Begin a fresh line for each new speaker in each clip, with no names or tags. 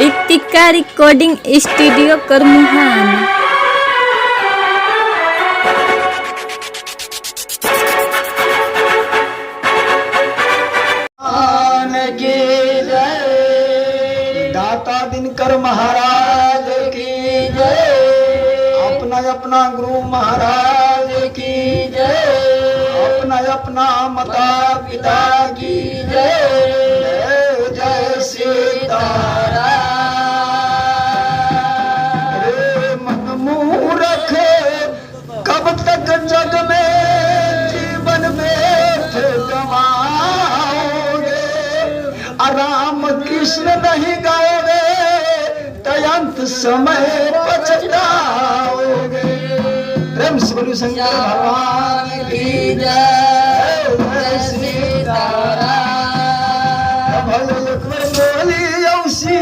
Ritika recording studio करमुहान।
की जय, दाता दिनकर महाराज की जय, अपना अपना गुरु महाराज की जय, अपना अपना माता पिता की जय, जय सीताराम। रे मन मूरख कब तक जग में जीवन व्यर्थ गवाओगे, राम कृष्ण नहीं गाओगे तो अंत समय पछताओगे। प्रेम से बोलो शंकर भगवान की जय, जय सीताराम। भले एक बोली औ श्री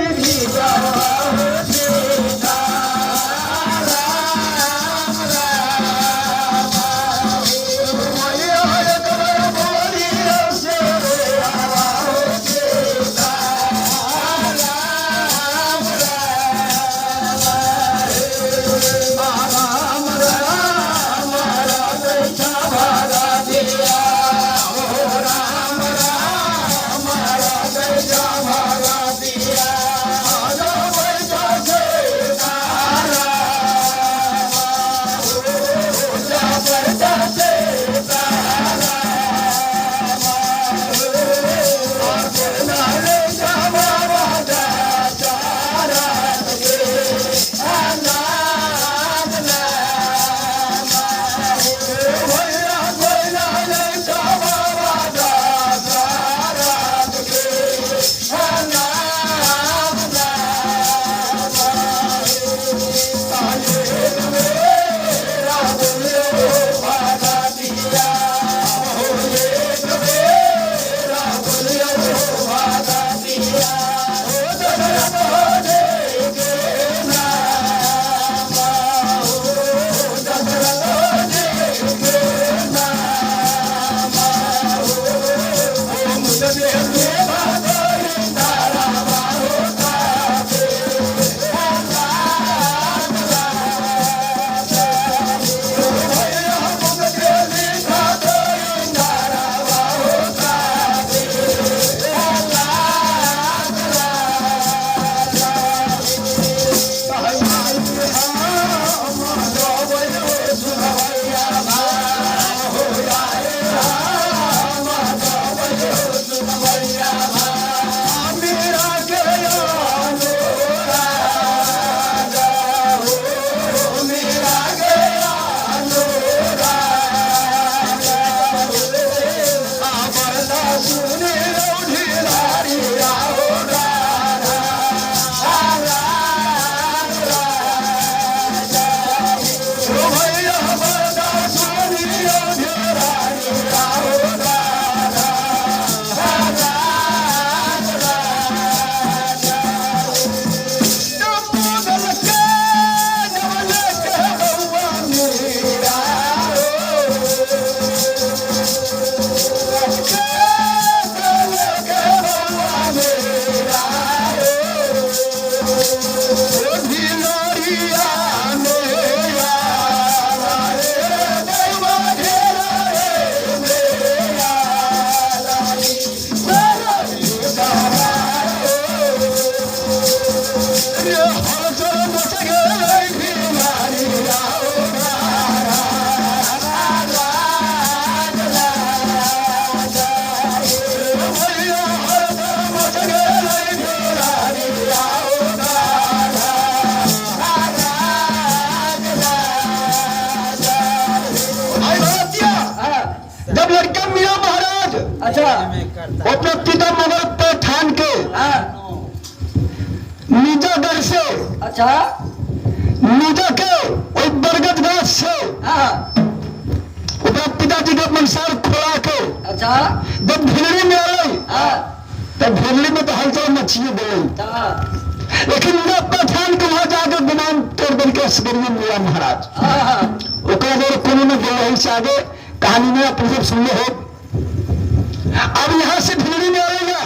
जब लड़का मिला महाराज,
अच्छा,
अपने पिता मुगल पे ठान के नीजागढ़ से,
अच्छा,
नीजा के वही बरगद गाछ से अपना पिताजी के मनसार खोला के,
अच्छा,
जब भेड़ी में आए, तब भेड़ी में तो हलचल मचिए गई, लेकिन पठान के वहां जाके गुमान तोड़ दल के असगरिया मिला महाराज। ओकरा और कोनो न गेल से आगे कहानी में अपने सब सुनले हो। अब यहाँ से भेड़ी में आएगा,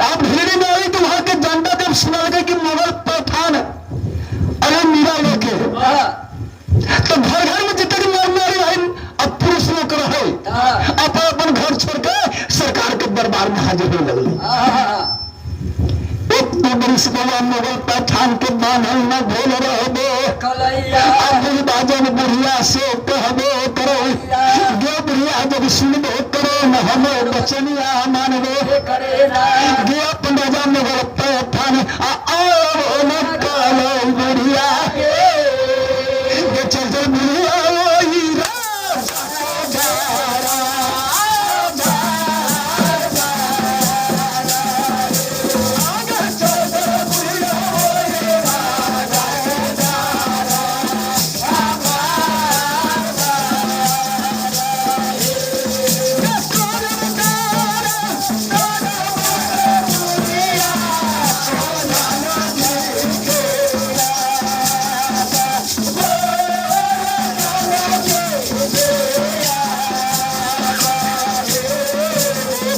अब भेड़ी में आई तो वहां के जंगल कि मुगल पठान अरे मीरा लेके तो घर घर में जितने नर नारी रहे अब पुरुष लोग रहे अपन अपन घर छोड़ के सरकार के दरबार में हाजिर होने लगले। एक दो बरिस बउआ मुगल पठान के बान्हल न भेल रहबो, अब बाजन बुढ़िया से कहबो करो, गे बुढ़िया जब सुनबो करो न हमें बचनिया मानबो, गे अपन राजा मुगल पठान आ आओ न कलो बुढ़िया गे चल चल बुढ़िया ओही राजा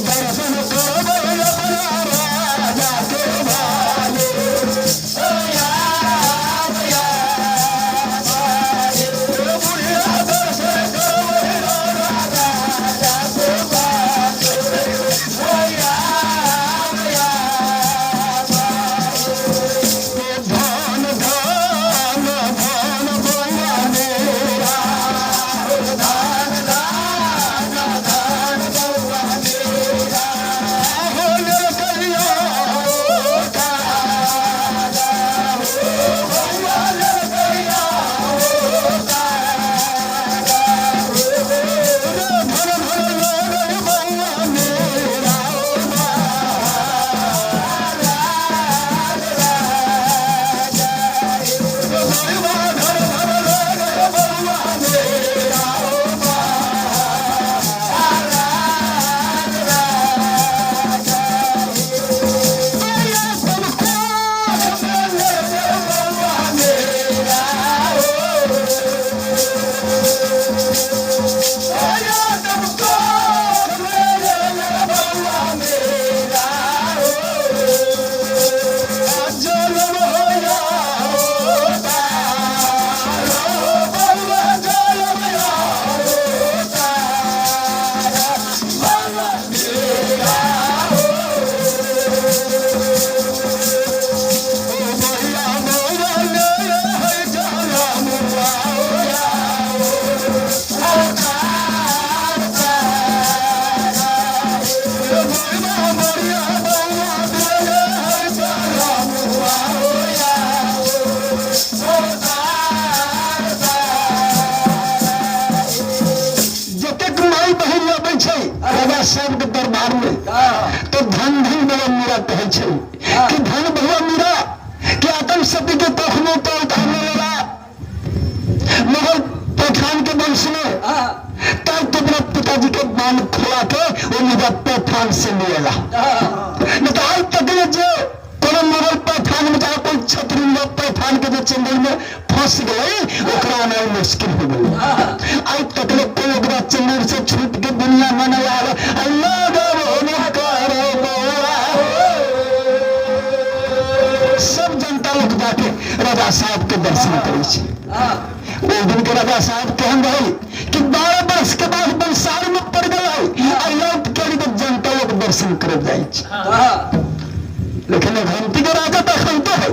दर्शन करबै अपना राजा के भाले। बुढ़िया दर्शन करबै राजा के भाले। धन धन धन बउआ मेरा, धन धन धन बउआ मेरा, हो ललकैया हो दादा, बउआ ललकैया हो दादा, धन धन लगल बउआ मेरा। जतेक माई बहिन अबै छै राजा साहब के दरबार में तो धन धन बउआ मीरा कहै छै कि धन बउआ मीरा कि आतम सती के कखनो तो उतारने लगा मुगल पठान के वंश में, तब तो अपना पिताजी के बांध खोला के वो मुगल पठान से मिलेला। नहीं तो आज तक जे कोनो मुगल पठान में चाहे कोई छत्री मुगल पठान के जो चंगुल में फंस गए ओकरा आना मुश्किल हो गई। आज तक ले कोई ओकरा चंगुल से छूट के दुनिया में नहीं आया। अल्लाह न करो बउआ। सब जनता लोग जाके राजा साहब के दर्शन करै छै। ओहि दिन के राजा साहब केहन रहे कि 12 वर्ष के बाद बंसार में पड़ गए आ लौट के अभी तक जनता लोग दर्शन करे जाइ छै। लेकिन घंटी के राजा तऽ एखन तो है,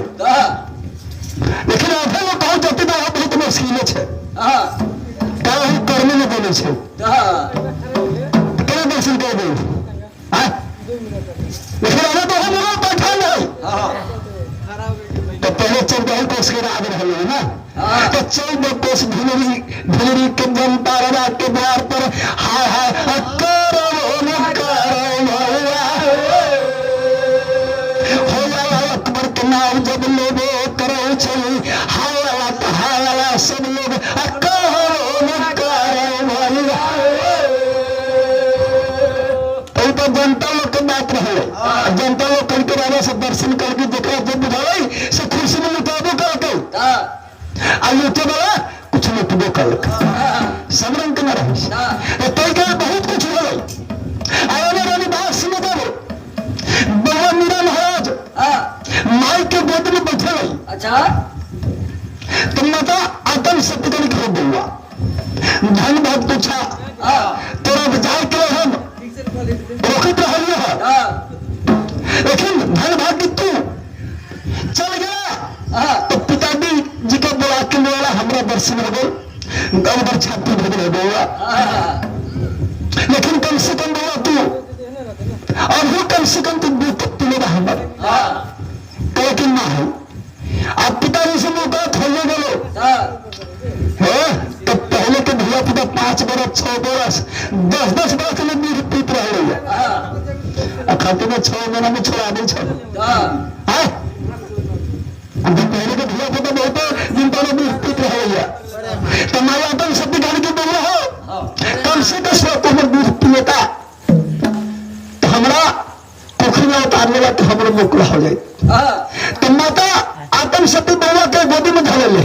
लेकिन अभी लोग बहुत जते तऽ बहुत मुश्किल छै, काहे हम कर्म में बोलै छै केना दर्शन कर दे। लेकिन अभी तो हम लोग बैठल है तो पहले 14 कोस के राज रहे है ना, तो 14 कोस भुलरी भुलरी के जनता राजा के द्वार पर हाय हाय करो न करो भैया हो जाला। अकबर के नाम जब लेबो करो छै हाय अल्लाह हाय अल्लाह सब लोग करो न करो भैया। तो तो जनता लोग के बात रहे, जनता लोग करके राजा से दर्शन करके जेकरा जे बुझावे से खुशी में लुटाबो करके आ लुटे वाला कुछ लुटबो करके सब रंग के न रहे तो तय के बहुत कुछ होलै। आयो रानी बात सुन जाबो बउआ मीरा महाराज माई के गोद में
अच्छा।
तो माता आतम सत्य कन के बउआ धन भक्त तुछा तोरा बचाए के हम रोकित रहलिए है, लेकिन धन भाग्य तू चल गया तो पिताजी जी के बोला के बोला हमरा दर्शन हो गए, गौबर छाती हो गए बउआ, लेकिन कम से कम बउआ तू अभी कम से कम तू दूध पीले हमर लेकिन ना हो। आप पिताजी से मुलाकात हो गलो है तो पहले के भैया पिता 5 बरस 6 बरस 10-10 बरस में दूध पीत रहे है, खाते में 6 महीना में छोड़ा दे छो। पहले के भैया पिता बहुत दिन पहले दूध पीत रहे है, तो माया अपन सब गाड़ी के बोल हो कम से कम सौ तुम दूध पिएता तो हमरा पोखरी में उतारने ला तो हमरो मोकला हो जाए। तो माता आतम सती बउआ के गोदी में धरे ले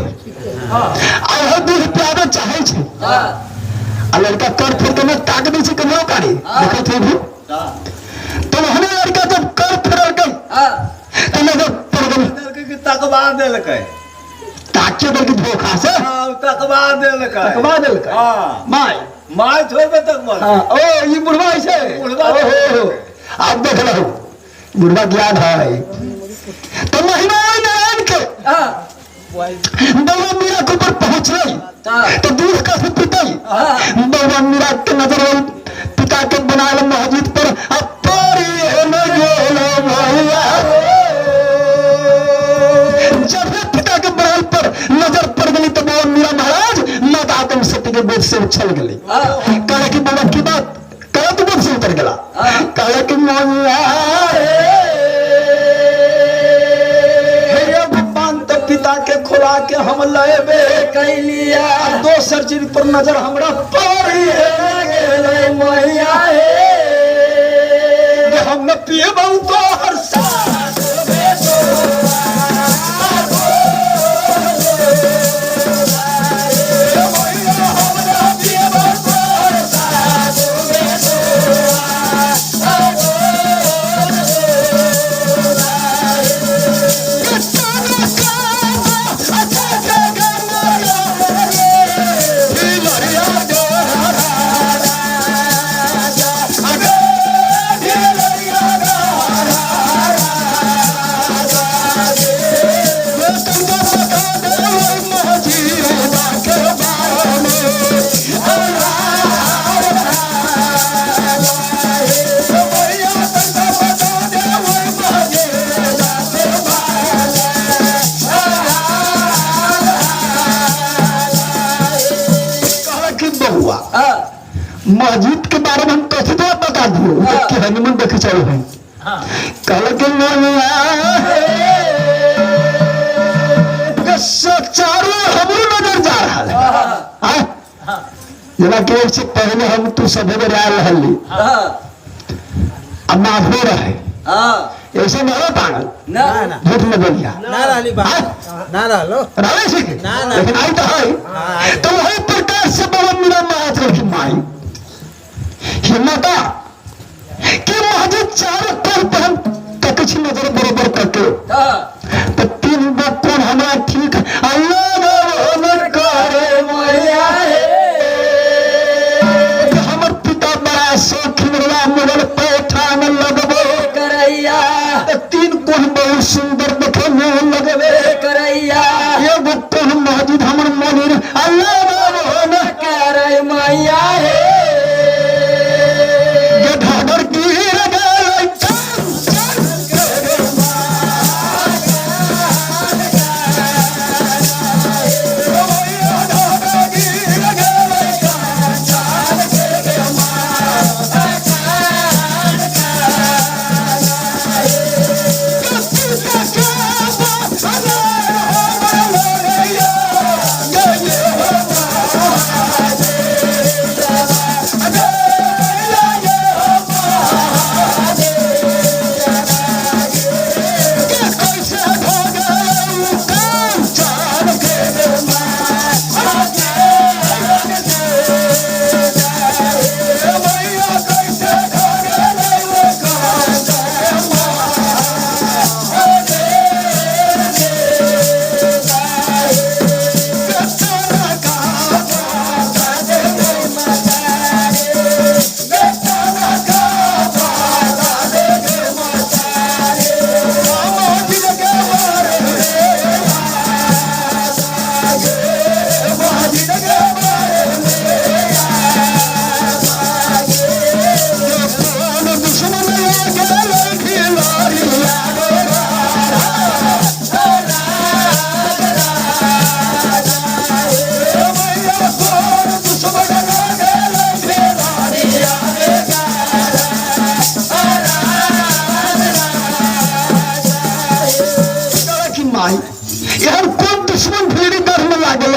आ दूध पियाबे चाहे छे, आ लड़का कर फिर के में ताक दै छै कनो कारी देखत हो भी। तो वहने लड़का जब कर फिर के तो नजर पड़ गेल
देलकै कि तकबा देलकै,
ताकियो देलकै धोखा से।
हाँ, तकबा देलकै,
तकबा देलकै।
हाँ।
My
my थोड़बे तकबा।
हाँ, ओ ई बुढ़वा छै,
बुढ़वा।
ओ हो, आप देख रहो बुढ़वा ज्ञान है। तो महिमा नारायण के बउआ मीरा के ऊपर पहुंचले तो दूध का से पितई बउआ मीरा के नजर पिता के बनायल मस्जिद पर अब परी गेलो भैया। जब पिता के बनायल पर नजर पड़ गई तो बउआ मीरा महाराज माता आतम सती के बोझ से उछल गई। कहले कि बउआ की बात कहला तू बोझ से उतर गला, कहले कि मोनिया
पिता के खोला के हम लेबे
कैलिया,
दोसर चीज पर नजर हमरा पड़ी गेलै मैया हे, हम न पियबौ तोहर साथ।
मस्जिद के बारे में हम कैसे तो बता दियो कि हनुमान देखे चलो है। कहल के चारों हमरो नजर जा रहा है। जेना कि एक से पहले हम तू सब बेर आयल रहली अब माधो रहे ऐसे न रहो पागल झूठ न बोलिया
ना रहली बा ना रहलो
रहे से लेकिन आई तो है। तो वही प्रकार से बाबा मीरा महाराज की माई हिम्मता कि मस्जिद चारों कोण पर हम तक छी नजर बरोबर करके तो 3 गो कोण हमरा ठीक अल्लाह करे मैया हे, हमर पिता बड़ा शौकीन रहा मुगल पैठान लगबो
करैया,
तो 3 कोण बहुत सुंदर देखे में लगबे
करैया,
एगो कोण मस्जिद हमर मनिर अल्लाह
करे मैया हे,
ढागर गिर गेलै माई, एहन कोन दुश्मन भीड़ी डर में लागल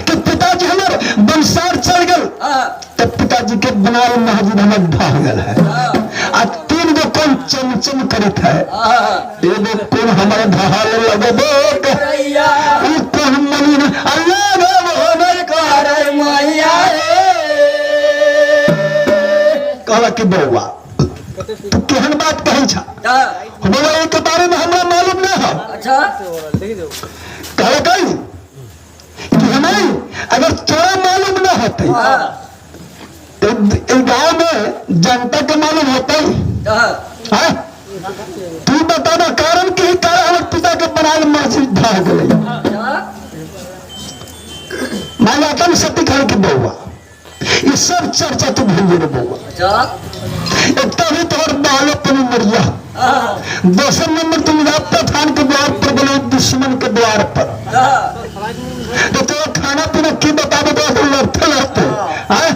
कि पिताजी हमर बंसार चल गेल, तब पिताजी के बनाल मस्जिद हमर ढह गेल है। आ 3 गो कोन चमचम करत है, एगो कोन हमर ढहल लगबो
करैया,
उ कोन मलिन अल्लाह
होबे करे मैया हे।
कहला कि बौआ तू केहन बात कहै छा? बौआ एक के बारे में हमरा मालूम ना है।
अच्छा
कहला कही कि हमें अगर तोरा मालूम ना होते तो गांव में जनता के मालूम होता ही। हाँ? तू बता ना कारण के कारण हमर पिता के बनाल मस्जिद ढह गेलै। माला तम सती खान के बउआ, ये सब चर्चा तू भूल गेल बउआ। एक तो अभी तोहर बालोपन मरिया, दोसर नंबर तुम थान के द्वार पर बोले दुश्मन के द्वार पर, तो तोरा खाना पीना की बताबे तो लड़ते लड़ते हाँ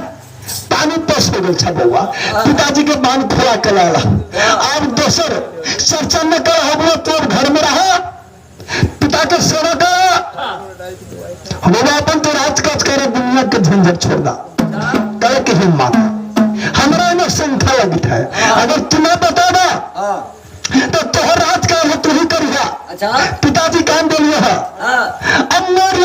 पानी पस हो गल छा बउआ। पिताजी के बांध खोला के लाला। अब दोसर चर्चा न कर हम तो घर में रहा, पिता के सेवा कर, बउआ अपन तो राज काज करे, दुनिया के झंझट छोड़ दा। कहे कि हम माता हमरा में शंका लगित है, अगर तुम्हें बता दा तो तोहर राज काज तू ही करिहा।
अच्छा
पिताजी काम बोलिए है अमर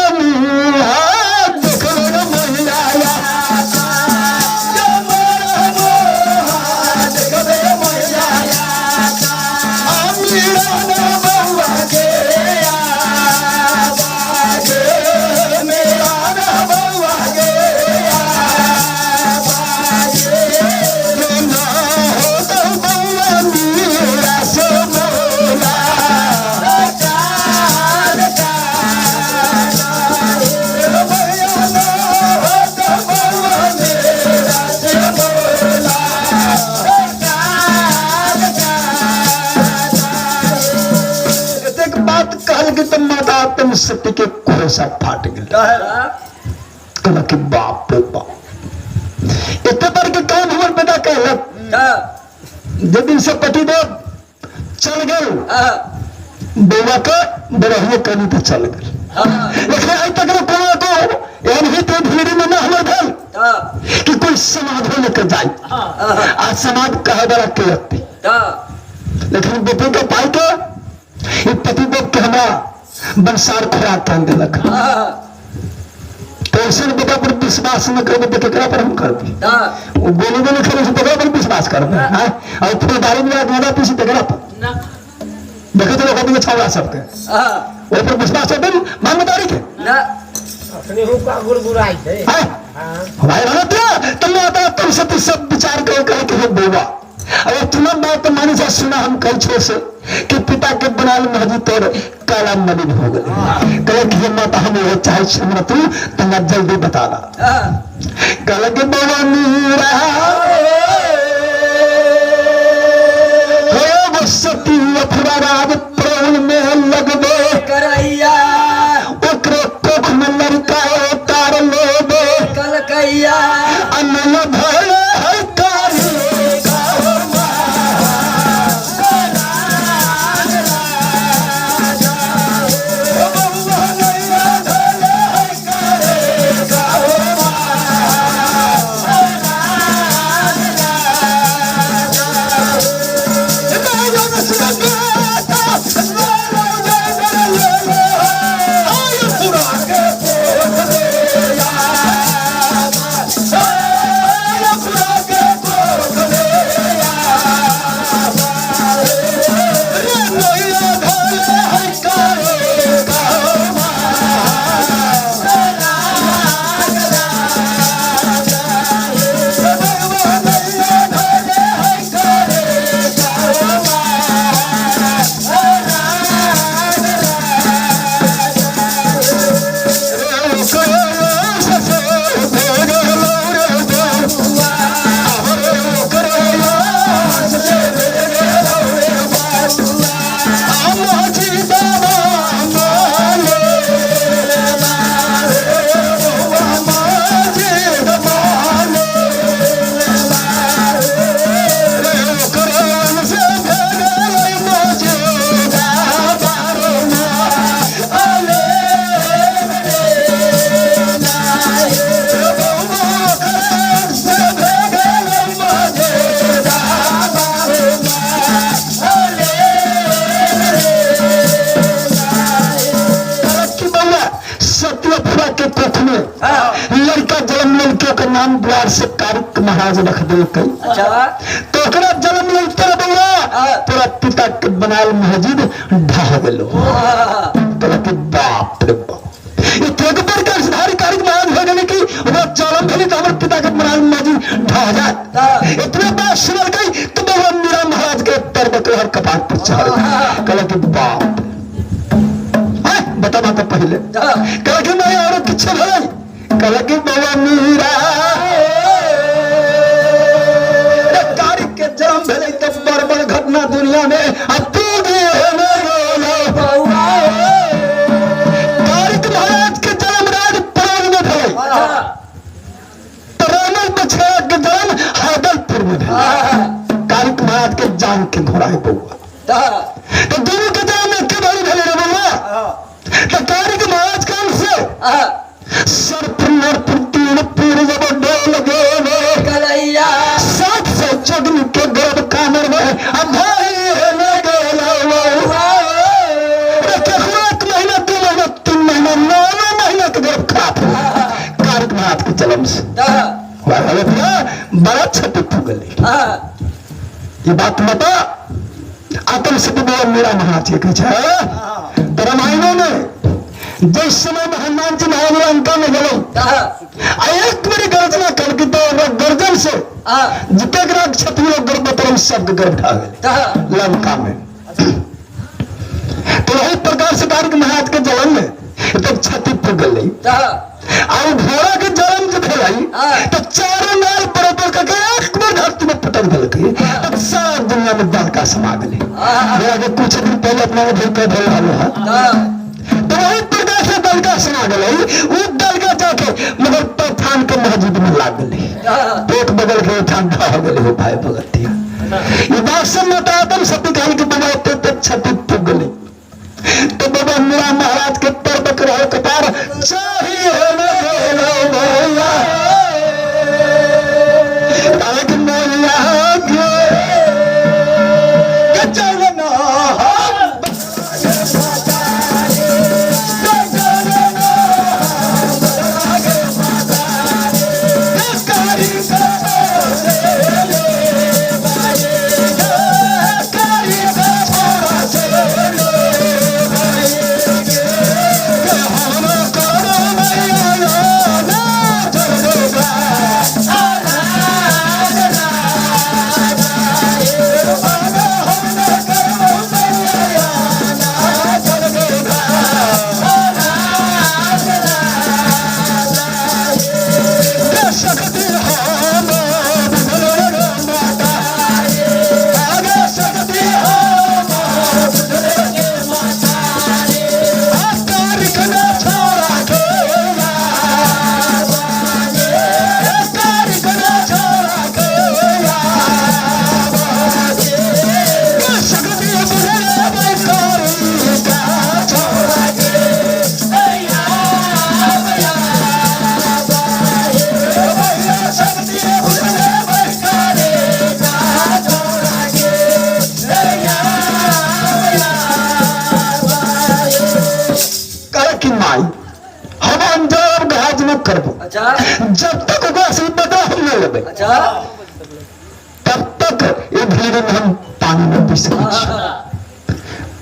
सत्य के कोहसा फाट गेल। कहला कि बाप रे बाप, एते बार के काम हमर बेटा कहलक, जे दिन से पतिदेव चल गेल बौआ के बरहिए कनी तो चल गेल, लेकिन आइ तक कोनो तो एहन ही तो भीड़ में न हमर भेल कि कोई समाधो लेके जाए, आ समाध कहे वाला के लगती, लेकिन बेटी के पाई के ई पतिदेव के हमरा बंसार खुराक कान देलक। तो ऐसे बेटा पर विश्वास न करबे तो केकरा पर हम करबे? वो गोली गोली खेले से केकरा पर विश्वास करबे? हाँ, और फुलबारी में गांजा पीसी केकरा पर? देखो तो लोग छौड़ा सबके ओहि पर विश्वास होते मांगदारी के
ना
अपने हो का गुरगुराई है।
हाँ भाई भगत तुम आता तुम सब सब विचार करो कहे कि बउआ अगर तुम्हें बात मानी जा सुना हम कल छो से कि पिता के बनाल मस्जिद तोर काला मलिन हो गए। कहे कि माता हम वो चाहे हमरा तू तना जल्दी बता दा। कल के बउआ मीरा हो सती अफरा राज प्रण में लगबे
करैया,
ओकरे कोख में लड़का उतार लेबे
कलकैया,
अनल भले नाम द्वार से कारिक महाराज रख देलकै।
अच्छा।
तो ओकरा जन्म लेते रे बउआ, तोरा पिता के बनायल मस्जिद ढह गेलो। तोरा के बाप रे बाप, एतेक बड़का धारी कारिक महाराज भऽ गेलै कि ओकरा जन्म भेलै तऽ हमर पिता के बनायल मस्जिद ढह जायत। इतने बात सुनलकै तो बउआ मीरा महाराज के तर बकहर कपार पर चढ़ गेल। कहलक कि बाप बताबा तऽ पहिले। कहलक कि नहीं और किछु भेलै। कहलक कि बउआ मीरा कारी के जन्म भेलै तऽ बड़ बड़ घटना दुनिया में आ तू बउआ। कारिक महाराज के जन्म राज पराग में भेलै, तो रामल बछड़ा के जन्म हैदरपुर में भेलै। कारिक महाराज के जान के घोड़ा है बउआ, तो दोनों के जन्म एके बारी भेलै रे बउआ। तो कारिक महाराज के अंश से सर्प नर तीन पीर जब डोल गेले
कलैया
700 जगन के गर्भ कामर में अब भाई केकरो 1 महीना 2 महीना 3 महीना 9 महीना के गर्भ खराब हो कारिक महाराज के जन्म से बड़ा क्षति फूगल। ये बात बता आतम से बउआ मीरा महाराज के कहै छै। तो रामायणों में जिस समय में हनुमान जी महाराज लंका में गेलै आ एक बेर गर्जना करके तो गर्जन से जितेक राक्षस लोग गर्भ सबके गर्भ ढा गेलै लंका में। तो वही प्रकार से कारिक महाराज के जन्म में तो क्षति पुगलै और घोड़ा के जन्म जो भेलै तो चारों नाल बराबर करके एक बार धरती में पटक देलकै तो सारा दुनिया में दलका समा गेलै। मेरा के कुछ दिन पहले अपना के भेल भेल हाल है। तो वही प्रकार से दलका समा गेलै, उ दलका जाके मगर पठान के मस्जिद में लाग गेलै, पेट बगल के ठंडा हो गेलै हो भाई भगतिया। ये बात सब मतातम सत्य कहानी के बना तो क्षति पुग गेलै। तो बाबा मीरा महाराज के तर बक रहो कपार चाहिए जब तक ओकरा से बदला हम न लेबै तब तक ये भीड़ में हम पानी न पी सकै छी।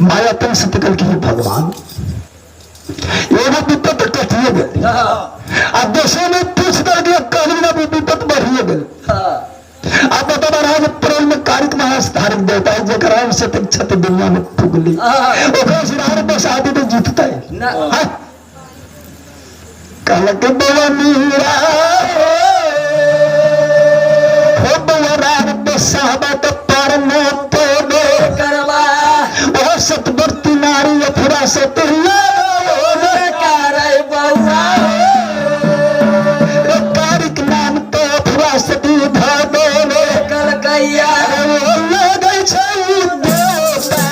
माया तन से निकल के भगवान एगो विपत कटिए गेल आ दोसर में पूछ दल के कहली ना विपत बढ़िए गेल। अब बता रहा है प्रेम में कारिक महाराज धारिक देवता है जकरा हम से क्षति दुनिया में फुगली ओकरा से हर बस आदि तो जीतता है। कहलक बउआ मीरा हो बउआ राम बसाबा तो पार न पड़े
करवा
ओ सतवर्ती नारी अफरा सतरिया
बउआ
कारिक नाम तो अफरा सती धो
कलकैया
लगै छै देवता।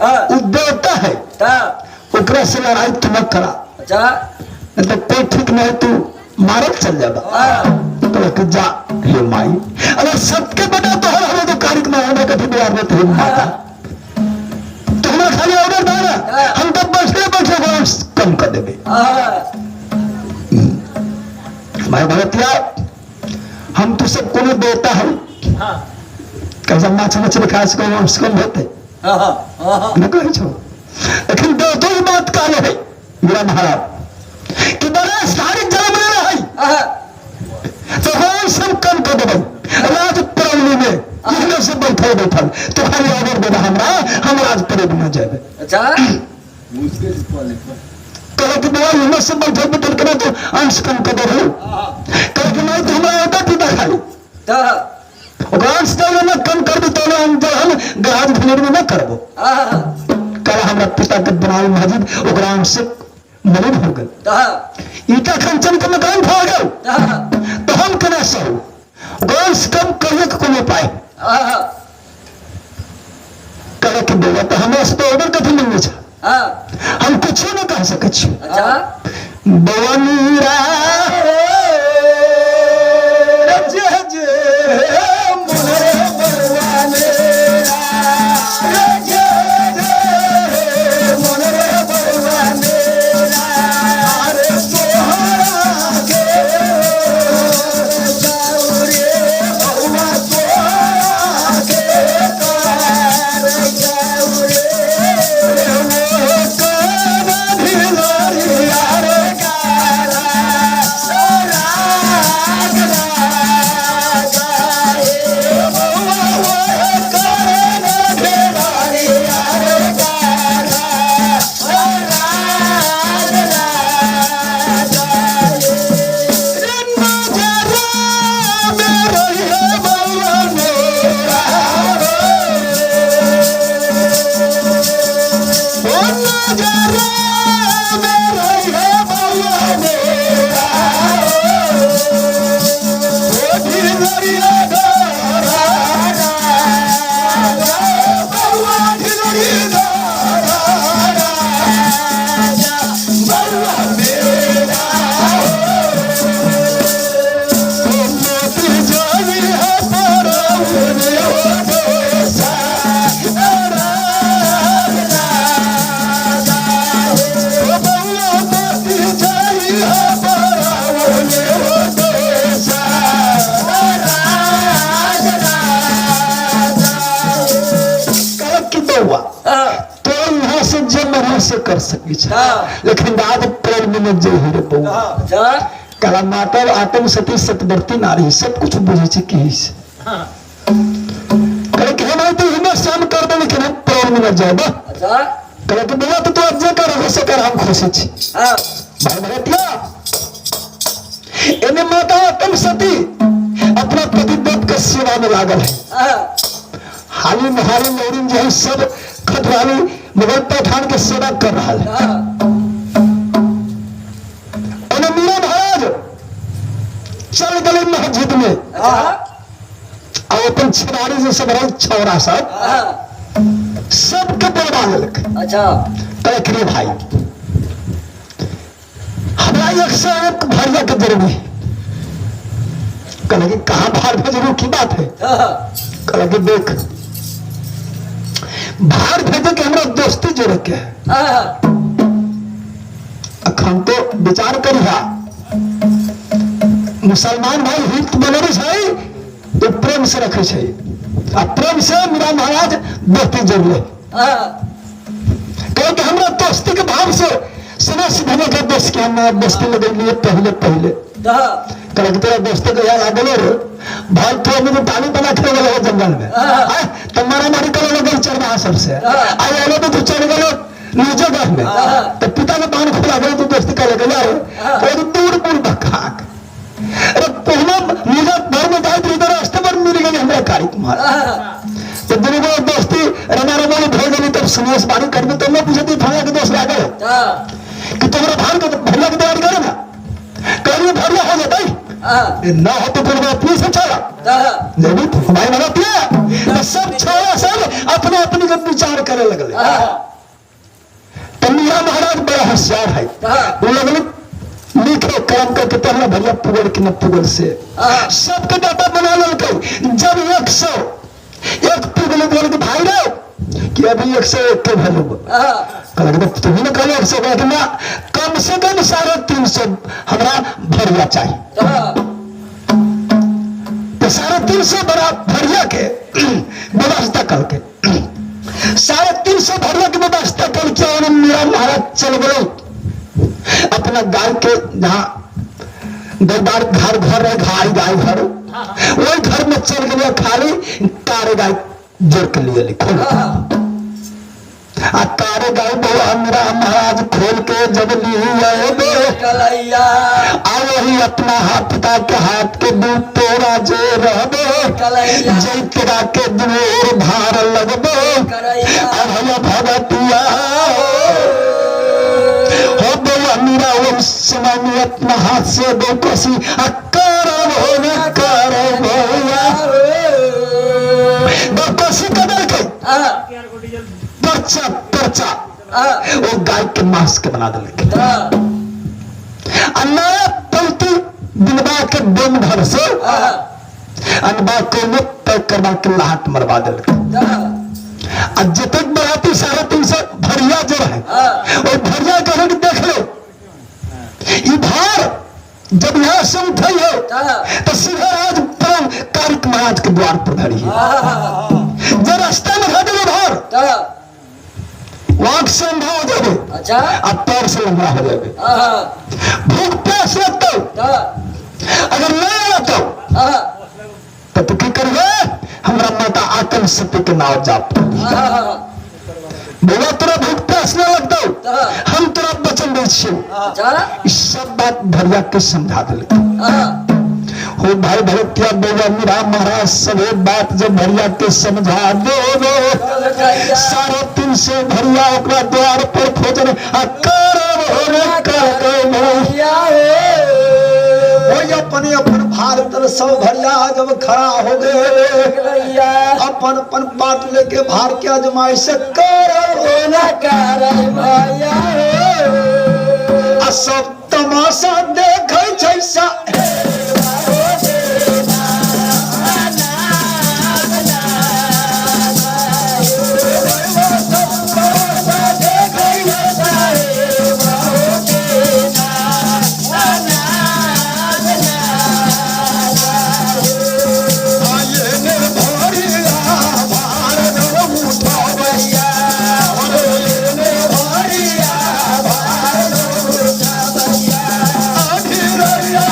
उ देवता है। ओकरा से लड़ाई तू मत करा।
अच्छा।
नहीं तो कोई ठीक नहीं, तू मारल चल जाबा। तो कि जा हे माई, अगर सबके बेटा तो हर हमें तो कार्य में हमें कभी बिहार में तो माता तो हमारा खाली ऑर्डर दे ना, हम तो बैठे बैठे वंश कम कर देबे। भाई भगतिया, हम तो सब कोनो देवता है। कैसा माछ मछली खास को वंश कम होते न कहै छौ। लेकिन देवतो के बात कहले है मेरा महाराज कि बड़ा सारी जन्म ले रहा है तो वंश हम कम कर देबै राज प्रवली में इहने से बैठल बैठल तो खाली ऑर्डर देबा हमरा, हम राज प्रवली में जाबे।
अच्छा।
कहे कि बड़ा इहने से बैठल बैठल केना तो अंश कम कर देबै। कहे कि नहीं तो हमरा ऑर्डर दे खाली ओकरा अंश दे ना कम कर दे तो हम जब हम गराज भनेर में न करबो। कल हमरा पिता के बनाल मस्जिद ओकरा अंश से मलिन हो गेल, ईटा कंचन के मकान भऽ गेल, तो हम केना सहू? ओकरा अंश कम करने के कोनो उपाय? कहे कि बौआ तो हमरा से ऑर्डर कथी मिलने छै, हम कुछो नहीं कह सकै छी।
अच्छा।
बौआ मीरा
जे जे मोरे बलवाने रे जे जे मोरे बलवाने रे तोहरा के जाऊ रे बउआ तोहरा के कार जाऊ रे वो कर ढिलोरिया रे गारा राग राग हे बउआ वो कर ढिलोरिया रे गारा राग राग रे नजरा में रहिए बउआ मेरा ओ नजरा में रहिए बउआ मेरा ओ ढिलरिया डोरा बउआ ढिलरी डोरा बउआ मेरा मोती जाई है परौने ओ दोसा राग राग ओ बउआ मोती जाई है परौने ओ दोसा राग राग।
कह कि बौआ तो यहाँ से जे मरह से कर सकी छै, लेकिन राज प्रेम में जे ही रे बौआ।
अच्छा।
कला माता आत्म सती सतवर्ती नारी सब कुछ बुझे छै की से। कहे कि हम तो हिम्मत से हम कर दे लेकिन हम प्रेम में न जाबे।
अच्छा।
कहे कि बौआ तो तू अब जे कर से कर, हम खुशी छी। भाई भगतिया, एने माता आत्म सती अपना पति देव के सेवा में लागल है। हाली महाली लौरिन जो है सब खटवाली मुगल पठान के सेवा कर रहा है। एने मीरा महाराज चल गए मस्जिद में और अपन छिनारी जे सब रहे छौरा सब सबके बोलबा लेलक।
अच्छा।
कहलक रे भाई हमरा एक से एक भरिया के जरूरी है। कहलक कि कहाँ भार भेजबू की बात है? कहलक कि देख भार भेजे के हमरा दोस्ती जोड़े के है। अखन तो विचार करिहा, मुसलमान भाई हित बनबै छै तो प्रेम से रखे छै, आ प्रेम से मीरा महाराज दोस्ती जोड़ले। कहे कि हमरा दोस्ती के भाव से सना सिधने के दोस्त के हम दोस्ती लगेलिए पहले पहले। कहे कि तेरा दोस्त के यार आ गेलो रे भाई, तू हमें तो पानी बना के गेलो जंगल में, तो मारामारी करे लगल चरवाहा सबसे, आई आलो तो तू चल गेलो निजो घर में, तो पिता के बाण खुला गेलो तू दोस्ती करे गेलो रे। कहे दूर दूर बखाक अरे पहला निजो घर में जाइत रही रास्ते पर मिल गेल हमरा कारी कुमार। तो दुनू गोटे दोस्ती रमा रमा भऽ गेली। तब सुनेश बारी करबे तब न पूछती फला के दोस्त लागल कि तोहरा भार के भरिया के तैयारी करे ना, कहलिए भरिया हो जेतै। ना हो तो फिर अपने से चला नहीं तो भाई भरतिया तो सब छोड़ा सब अपने अपने के विचार करे लगले। तो मीरा महाराज बड़ा होशियार है, वो लगले लिखे काम करके पहला भैया पुगल के न पुगल से सबके डाटा बना ललकै। जब 101 पुगल बोल के भाई रे कि अभी 101 के भैलू कहलक तुम्ही ने कहले 100 कहलक ना कम से कम 350 हमरा भरिया चाहिए। तो 350 बड़ा भरिया के व्यवस्था करके 350 भरिया के व्यवस्था करके और मेरा महाराज चल गए अपना गाय के जहाँ दरबार घर घर है घाई गाय घर वही घर में चल गए खाली कारे गाय जोड़ के लिए लिखो आ कारे गाय बउआ मेरा महाराज खोल के जब लिया आ वही अपना हाथ का के हाथ के दूध तोरा जे रहबे जैतरा के दूर भार लगबे आ भैया भगतिया हो बउआ मेरा ओम समय में अपना हाथ से दो कोसी आ करब हो न करब भैया दो कोसी कदर के पर्चा पर्चा वो गाय के मांस के बना दिल नया पंक्ति दिलवा के दम घर से अनबा को पैक करवा के लाहट मरवा दिल आ जतक बढ़ाती 350 भरिया जो है वो भरिया कहे देख लो ई भार जब यहाँ से उठई हो तो सीधा राज परम कार्तिक महाराज के द्वार पर धरी है। जब रास्ता में घटे भार वाक से अंधा हो जाए
अच्छा
अब पैर से लंगड़ा हो जाए, भूख प्यास लगता अगर नहीं आता तो तू की करबे हमरा माता आकल सती के नाव जाप बोला तोरा भूख प्यास न लगता हम तोरा वचन दै छियौ।
अच्छा
सब बात भरिया के समझा दिल हो भाई भरतिया बउआ मीरा महाराज सभे बात जब भरिया के समझा दे 350 भरिया ओकरा द्वार पर भोजन आ करब हो रे करब
अपने अपन भार तर सब भरिया जब खड़ा हो गए अपन अपन पाट लेके भार के अजमाइश करब हो न
करब भैया
आ सब तमाशा देखै छै सा
भरिया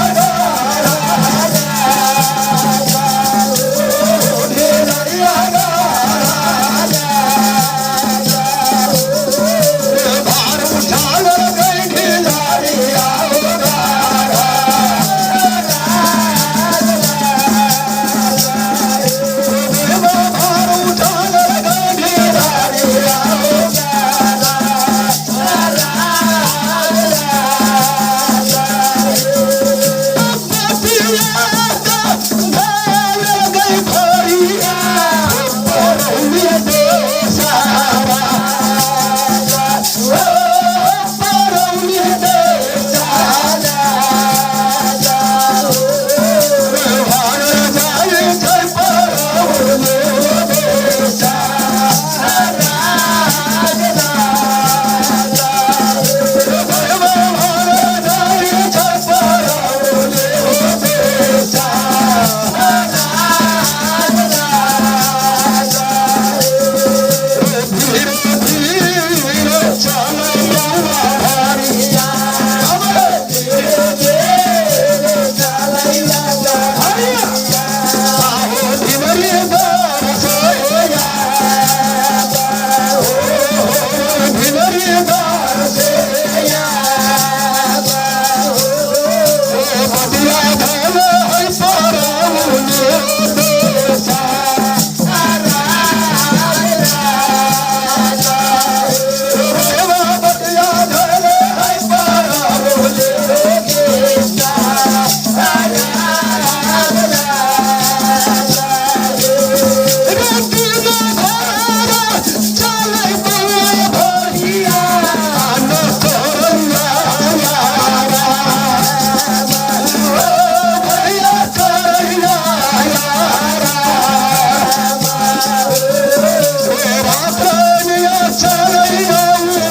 तरनिया चलैया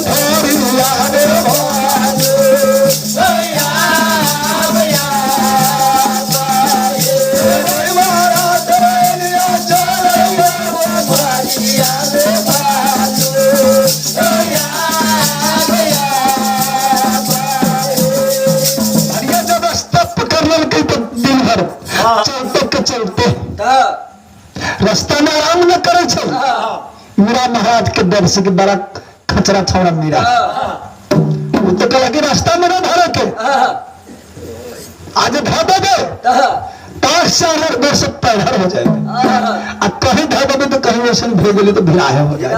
भरिया रे भरिया जब रास्ता पकड़ लेलकै तो दिन भर चलते के चलते रास्ता में आराम न करे छै। मीरा महाराज के डर से कि बड़ा खचरा छौड़ा मीरा, वो तो कहला कि रास्ता में न धरे के, आज धर देबे पांच साल और वर्ष पैधर हो जाएगा, आ कहीं धर देबे तो कहीं वैसे भे गेलै तो भिलाहे हो जाए।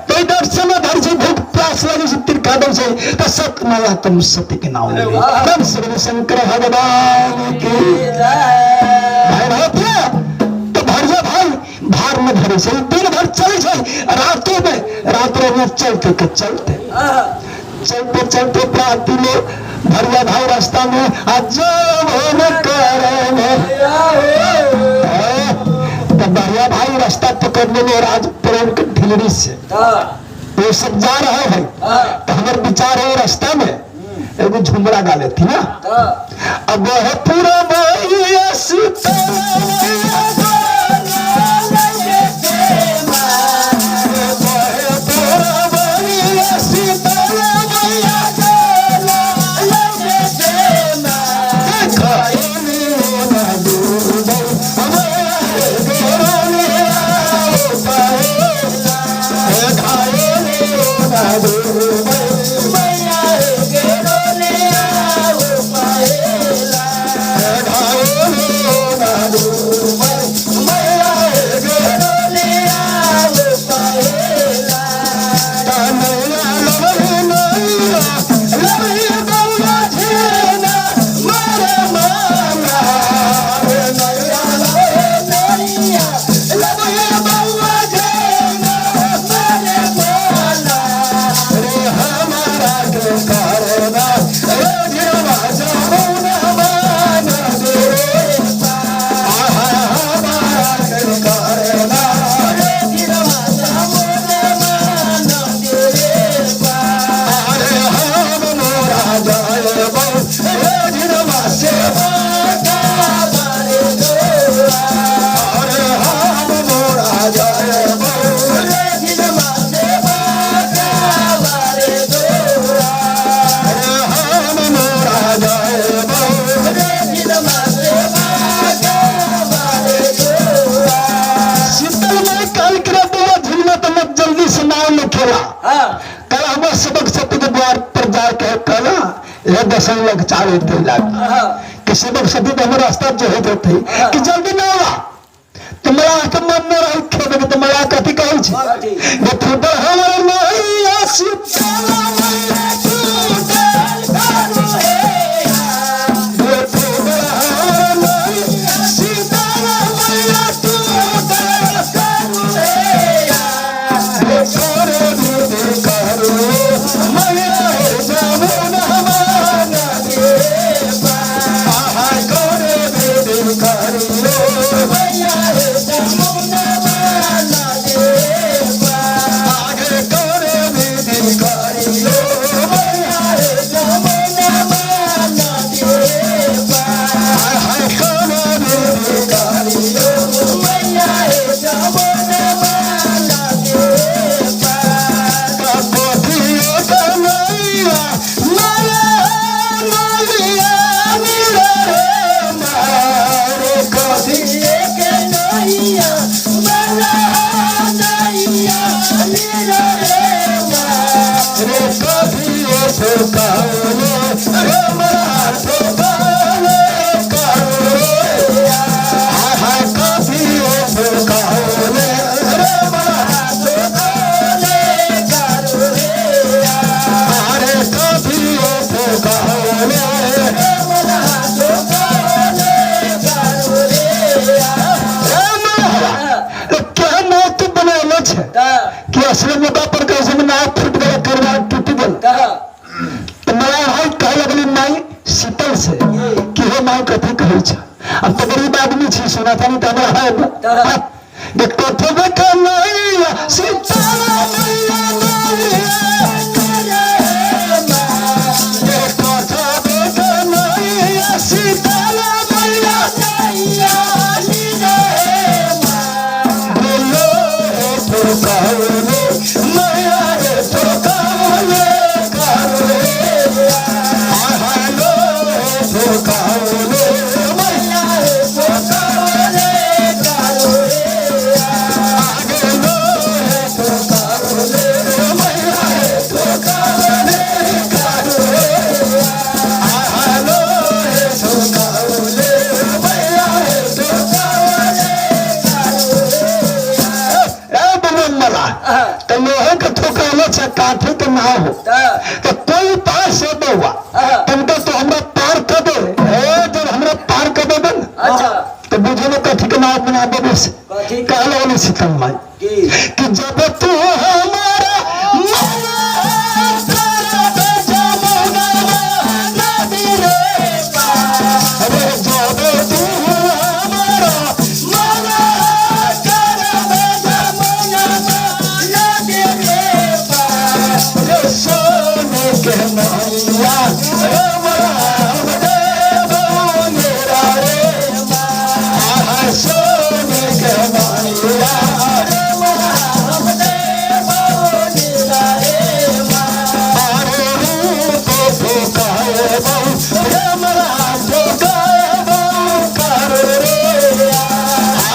तो डर से न धर छै, भूख प्यास लगे छै, तिरका दम छै, तो सत माया तुम सत्य के नाम ले। तब श्री शंकर भगवान की भाई रहते तो भरिया भाई भार में धरे छै, दिन भर चले छै, रातों में रात्रो में चलते के चलते चलते चलते प्राप्ति में भरिया भाई रास्ता में अजब करे में तो भरिया भाई रास्ता पकड़ लेने राज प्रेम के ढिलरी से वो सब जा रहा है भाई। तो हमारे विचार है रास्ता में एगो झुमरा गा लेती ना। अब वह पूरा शीतल में कल के बउआ झुलना तो मत जल्दी से नाव में खेला। कल हम सबक सत्य के द्वार पर जाके कहला यह दसन लग चार होते लाग कि सबक सत्य तो हमारे रास्ता जो होते थे कि जल्दी ना आवा तो मला के मन में रही खेबे के तो मला कथी कहै छै जे फूटल हमर नैया शीतल मैया टूटल करू हे जे फूटल हमर नैया शीतल मैया टूटल करू हे जे करे दीदी करू मैया हे जमुना नदी आहा करे दीदी करू मैया हे जमुना नदी आगे करे दीदी करू मैया हे जमुना नदी हाय करे दीदी करू मैया हे जमुना नदी कपोथियो कन्हैया मारा मारिया मेरा रे मारे कथिए के नैया मारा नैया मेरा रे मारे कथिए ठोकाले रे मारा ठोकाले करो हाय हाय कथिए ठोकाले रे मारा ठोकाले करो अरे कथिए ठोकाले रे मारा ठोकाले करो क्या नाव तू बनैले छै कि असली मुद्दा पर कैसे में नाव फूट गया करवा टूट गेल। तो मलाह भाई कहे लगली माई शीतल से कि हे माई कथी कहै छै, अब तो गरीब आदमी छी सोना चानी तो हमरा है जे कथबे के नैया शीतल मैया लोहे के ठोकरले छै काठे के नाव हो तो कोई पार से बउआ तुमको तो हमरा पार कर दे। ए जब हमरा पार कर देबे न
अच्छा
तो बुझे न कथी के नाव बना देबे से।
कथी?
कहलो ने सीतल माई
की
कि जब तू हमारा मना कर जमुना नदी रे पार, अरे जब तू हमारा मना कर जमुना नदी रे पार, रे सोने के नैया रे राम देव मेरा रे आहा सोने के नैया रे राम देव मेरा रे अरे रूप ठोकाए बहु राम राम ठोकाए बहु कर रे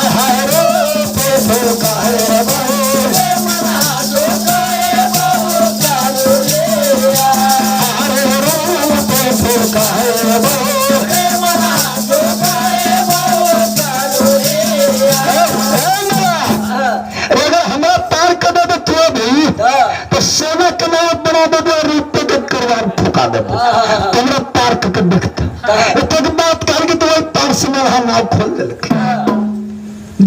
आहा रूप ठोकाए बहु राम राम ठोकाए बहु कर रे अरे रूप ठोकाए बहु राम राम ठोकाए बहु कर रे। अगर हमरा पार कर दे तू अभी तो सोना के नाव बना देबे और रुपये के करवान ठुका देबे, हमरा पार करके देखते। एतेक बात कहल कि तो वही पार से मरहा नाव खोल देलक।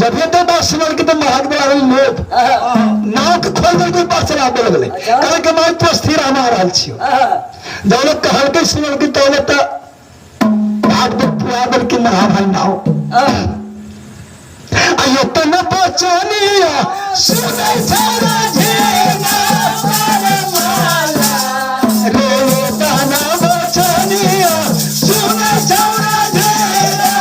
जब ये तो बात सुनल कि तो महाग बना लोभ नाव के खोल देलक, ओहि पार से आबे लगलै। कहल के माय तू स्थिर हम आ रहल छियौ। जब लोग कहलकै सुनल कि तो तऽ भाग दे पुरा देलकै मरहा भाई नाव। आयो तन बचनिया सुनै छौरा झेना रे तन बचनिया सुनै छौरा झेना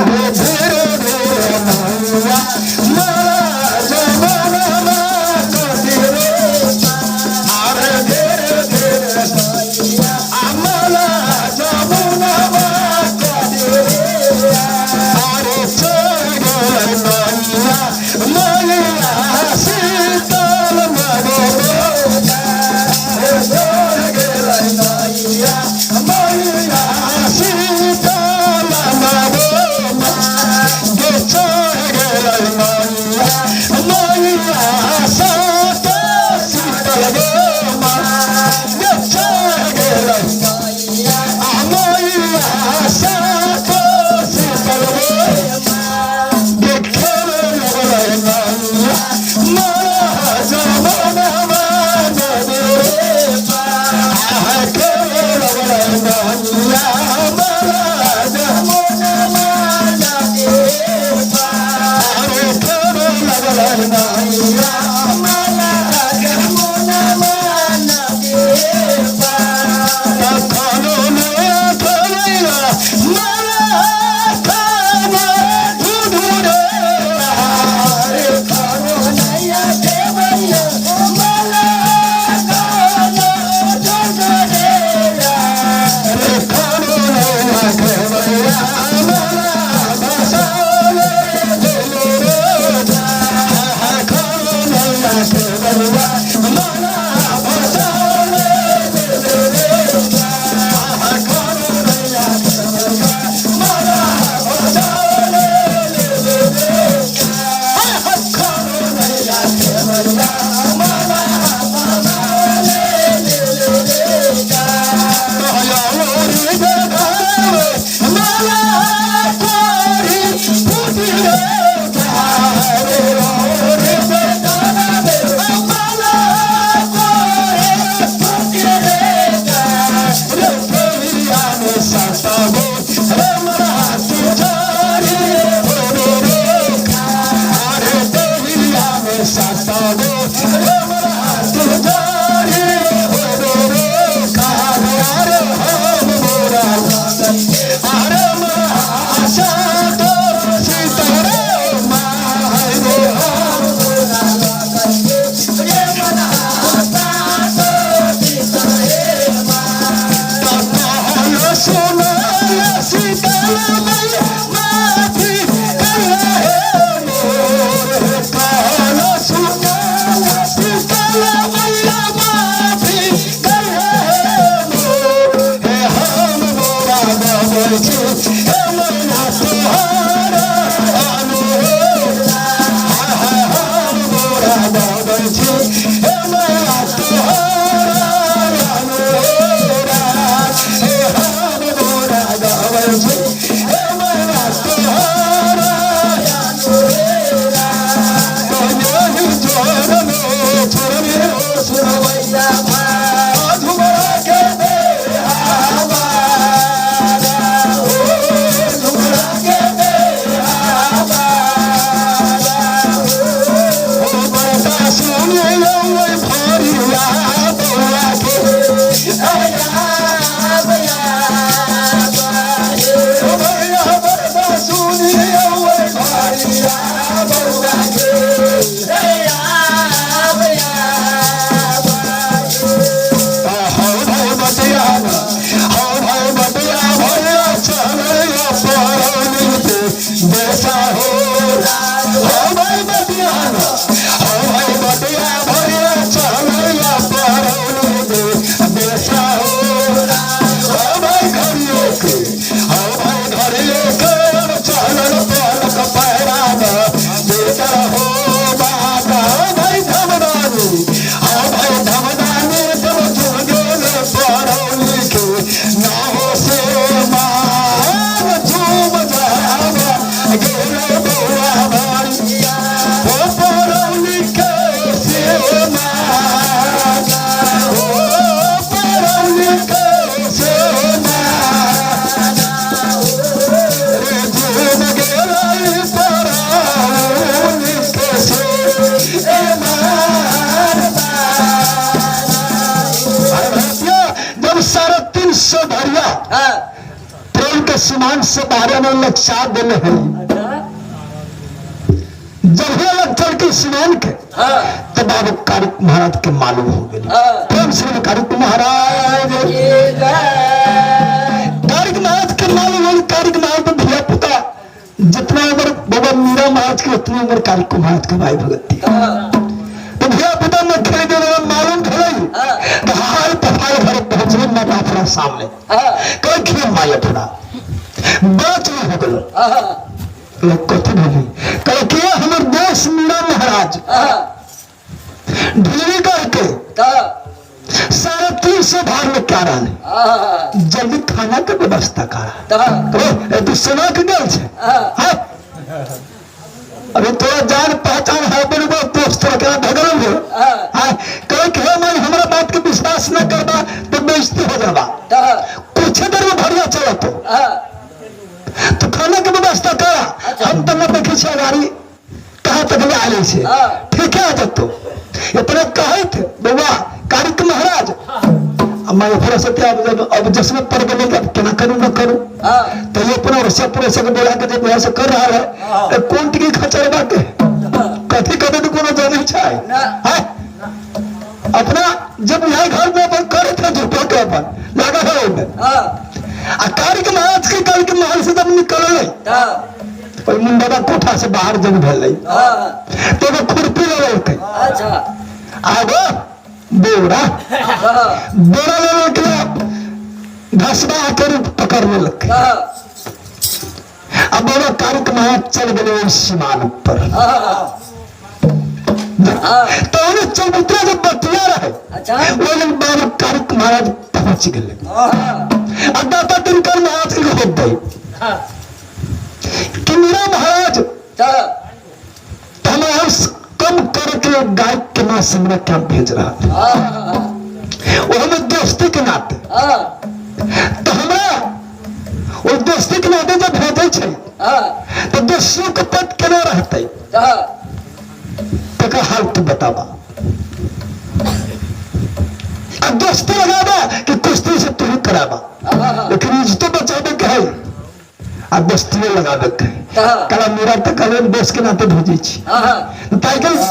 रे धीरे धीरे नैया मारा जमाना कदी रे अरे धीरे धीरे नैया आमला जमुना कदी रे अरे चढ़ नैया मैया शीतल मरे नैया मैया शीतल मरे गे चढ़ नैया मैया सात शीतल गे गे चढ़ नैया मैया सात शीतल गे के सीमान से बाहर में लक्षा देने है। जब हे लग चल के सीमान के तो बाबू कारिक महाराज के मालूम हो गए। प्रेम श्री कारिक महाराज, कारिक महाराज के मालूम हो। कारिक महाराज तो धिया पुता जितना उम्र बाबा मीरा महाराज की उतनी उम्र कारिक महाराज के भाई भगत थी। तो धिया पुता में खेल दे मालूम भेलै तो हाल पफाल भर पहुंचले माँ बाप सामने। कह खेल माय अपना बच में हो गलो। लोग कथी भेलै? कह के हमर दोस्त मीरा महाराज ढेरी करके 350 भार में क्या रहा, जल्दी खाना के व्यवस्था करा। तू सुना के गेल छे? हाँ, अरे तोरा जान पहचान है बड़ो दोस्त तोरा केना भगल हो। हाँ, कह के हे मन हमरा बात के विश्वास न करबा तो बेइज्जती हो जाबा। कुछ देर में भरिया चलो तो खाना के व्यवस्था करा। हम तो न देखे छे गाड़ी कहाँ तक ले आए छे। ठीक है जब तो इतना कहे थे बउआ कारिक महाराज। अब मैं फिर से अब अब जश्न पर गेलै अब केना करू न करू। तो ये अपना रस्सा पड़ोसा के बोला के जब यहाँ से कर रहा है तो कौन टिकी खचरबा के कथी कथी तो कोनो जाने छै। हाँ, अपना जब यहाँ घर में अपन करे थे झूठो के अपन लगा है ओमे। आ कारिक महाराज के कल के महल से जब निकललै ओहि मुंडा कोठा से बाहर जब भेलै तो एगो खुरपी लेलकै। आगो बोरा बोरा लेलकै, घसबा के रूप पकड़ लेलकै। अब बाबा कारिक महाराज चल गेलै ओहि सीमान पर। तो उन्हें चबूतरा जब बतिया रहे ओहि लग बाबा कारिक महाराज पहुंच गेलै। आ दाता दिनकर महाराज के होत दै कि मीरा महाराज तो हम कम करके गाय के मां हमरा क्या भेज रहा है, वो हमें दोस्ती के नाते तो हमरा वो दोस्ती के नाते जब भेजे छै तो दोस्तियों के पद केना रहते तकर हाल तू बताबा। अब दोस्ती लगाबा कि कुश्ती से तू ही कराबा, लेकिन इज्जत बचाबे के है आ दोस्ती लगाबे के है। कला मेरा तो कल दोस्त के नाते भेजे छी ताई के
बोले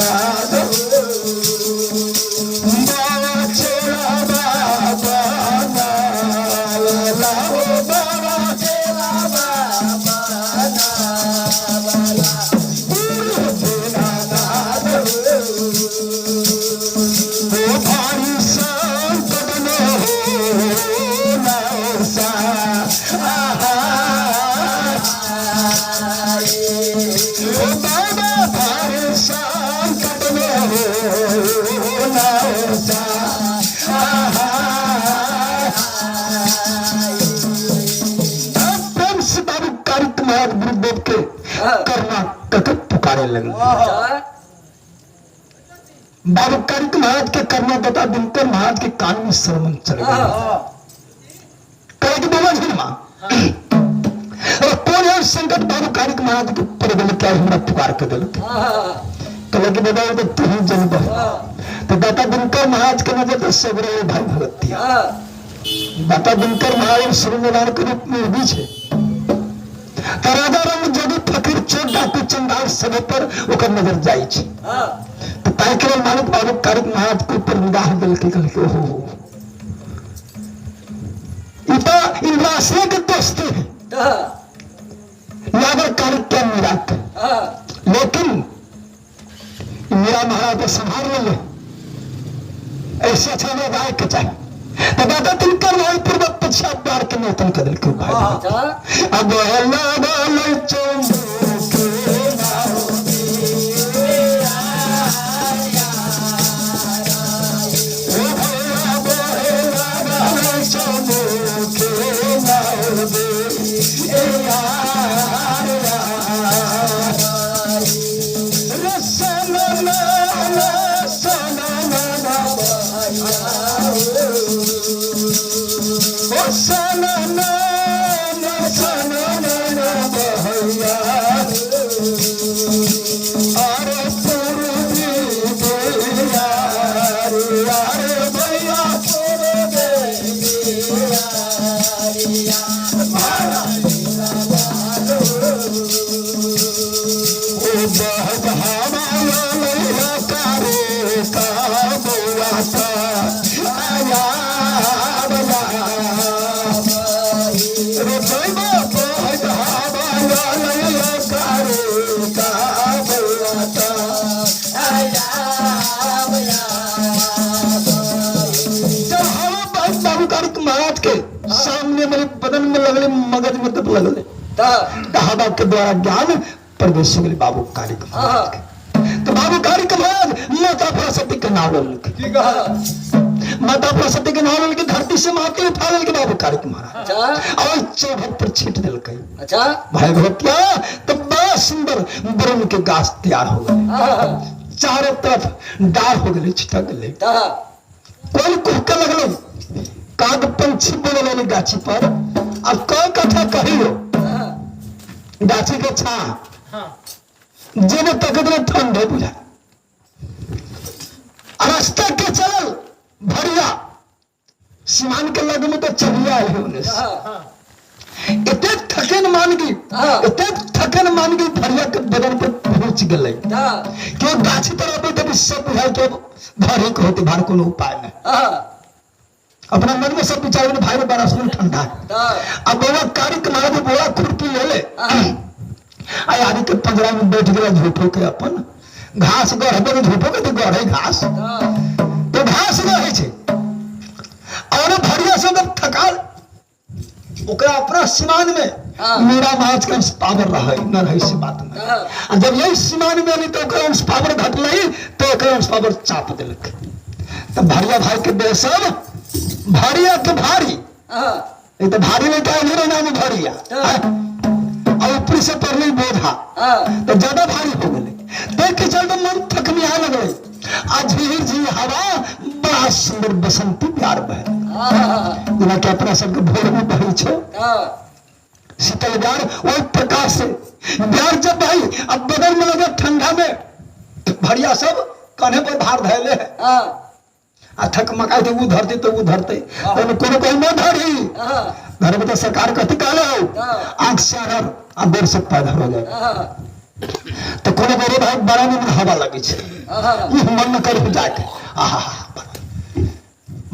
नाद बाबा चेला बाबा नावला हो बाबा चेला बाबा नावला गुरु चेला नाद ओ भारी संकट न हो नौसा आहा ओ बाबा भारी संकट न हो नौसा आहा। तब प्रेम से बाबू कारित महाराज गुरुदेव के करना कके पुकारे लगल। बाबू कारित महाराज के करना बता दिनकर महाराज के कान में सरमन चल गया। कहे कि बाबा जी माँ और कौन है संकट बाबू कारित महाराज के ऊपर गेल क्या हमरा पुकार के दिल। कहले कि बाबा तो तू ही जनबह। तो दाता दिनकर महाराज के नजर तो सगरे भाई भगतिया। दाता दिनकर महाराज सूर्यनारायण के रूप में भी छे। तो राजा रंग जदि फकीर चोर डाकू चंडाल सब पर ओकर नजर जाइ छे। तो ताहि के लेल मालिक बाबू कारिक महाराज के ऊपर निगाह देलकै। कहलकै ओहो हो ई तो इंद्रासने के दोस्ती है लागल कारिक के मीरा के। लेकिन मीरा महाराज तो संभाल ले ऐसे अच्छा नहीं गाय के चाहिए। तो दादा तिनकर भाई पूर्व पछा बार के नौतन कर देलकै भाई। अब अल्लाह वाले चंदू के नाम ओ भैया बोला वाले चंदू के नाम ए यार रसना रसना ना ओ सना ना सना ना भैया अरे पूर्वी भैया अरे भैया ओ बहुत हवा लैला करे का बौआ आया बजा रे भैया बहुत हवा लैला करे का बौआ जब हवा बहुत बाबू कार्तिक महाराज के सामने मेरे बदन में लगले मगज में तब लगले हवा के द्वारा ज्ञान प्रवेश हो गेलै बाबू कार्तिक महाराज के। तो बाबू कार्तिक महाराज माता सरस्वती के नाम लेलकै। माता सरस्वती के नाम लेलकै, धरती से माटी उठा लेलकै बाबू कार्तिक महाराज और चौभट पर छीट देलकै। भाई भगवतिया तो बड़ा सुंदर वरुण के गाछ तैयार हो गए, चारों तरफ डार हो गए, छिटक गए। कोई कुहके लगल, काग पंछी बोले लगले गाछी पर। अब कोई कथा कहियो गाछी के छा जेने तक ठंड है बुझा। रास्ता के चलल भरिया सिमान के लग में तो चलिया है उन्हें। एते थकन मान गई, एते थकन मान गई भरिया के बदन पर पहुंच गए कि गाछी पर अबे तब सब बुझाई के भरे के होते भार कोनो उपाय नहीं। अपना मन में सब विचार में भाई रे बड़ा सुन ठंडा है। अब बोला कार्य महाराज बोला खुरपी ले ले आयारी के पंजरा में बैठ गया झूठो के अपन घास गढ़बे के झूठो के तो गढ़े घास तो घास गढ़े छे। और भरिया से जब थकाल ओकरा अपना सीमान में मीरा महाराज के अंश पावर रहे न रहे से बात नहीं। आ जब यही सीमान में नहीं तो ओकरा अंश पावर घटलै तो ओकरा अंश पावर चाप देलक। तो भरिया भाई के देह सब भरिया के भारी ये तो भारी नहीं तो नहीं नाम भरिया और ऊपर से पड़ले बोझा तो ज्यादा भारी हो गए। देख के चल तो मन थकनिया लगले। आ झीर झीर हवा बड़ा सुंदर बसंती प्यार बहे जेना कि अपना सबके भोर में बहै छो शीतल प्यार ओहि प्रकार से प्यार जब बही अब बगल में लगे ठंडा में भरिया सब कान्हे पर भार धैले है आ थकमकाइ उ धरते तो उ धरते तो कोनो कोई न धरी घर में तो सरकार कथी कहले हो आंख से अगर आ गोर से पैदा हो जाए। तऽ कोनो बेरे भाई बड़ा निमन हवा लगै छै, ई मन करू जाके आहा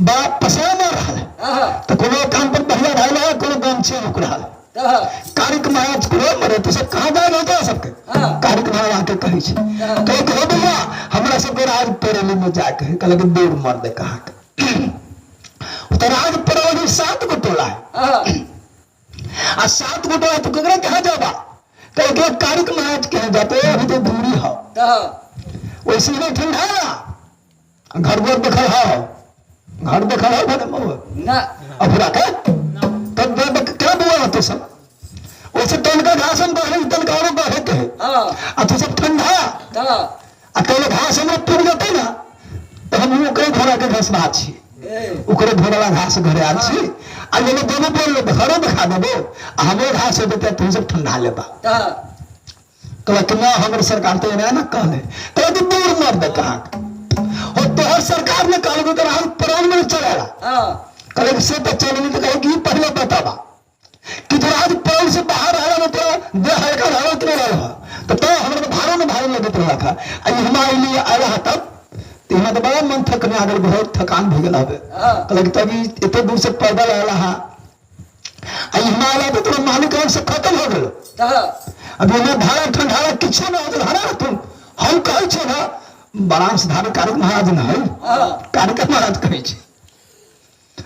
बड़ा पसीना रहल। तऽ कोनो काम पर बढ़िया भए रहल, कोनो गमछे रुक रहल। कारिक महाराज कोनो मरे तो सब कहाँ जाए रहता सबके। कारिक महाराज आके कहै छै, कहै कि हो बौआ हमरा सबके राज परेली में जाके। कहलक दूर मर दे कहाँ के, तो राज परेली 7 गो टोला है आ 7 गो टोला तो ककरा कहाँ जाबा? कहे कि कारिक महाराज के यहाँ जाते, अभी तो दूरी है, वैसे ही ठंडा घर घर देखल है, घर देखल है भले महुआ
ना
अफरा के तब क्या बुआ होते सब वैसे तनका घास हम बढ़े, तनका और बढ़े के है आ तो सब ठंडा आ पहले घास हमरा टूट जेतै ना तो हम ओकरे घोड़ा के घास भात छी, ओकरे घोड़ा घास घरे आयल छी आ जेना दोनों बोल घरो देखा देबो आ हमरो घास हो जेतै, तुम सब ठंडा लेबा। कहलक ना हमर सरकार तो एना ना कहले। कहलक दूर मर दे कहाँ हो, तोहर सरकार ने कहलक तो हम प्राण में चलेला। कहलक से तो चलनी। तो कहे कि पहले बताबा कि तोरा आज प्राण से बाहर रहला में तोरा देह हल्का रहला कि नहीं रहला? तो हमरा तो भारो में भारी लगैत रहला था आ ई हम आइली आया तब तो यहाँ तो बड़ा मन थकने आ गेल, बहुत थकान भऽ गेल हबे। कहलक तब ई एते दूर से पैदल आयल हा आ ई हम आयल तो तोरा मालिक से खत्म हो गेल। अभी हमें भाड़ा ठंडा किछो ना हो हरा तुम हम कहै छियै ना बराम धार कारक महाराज न है, कारक महाराज कहै छै।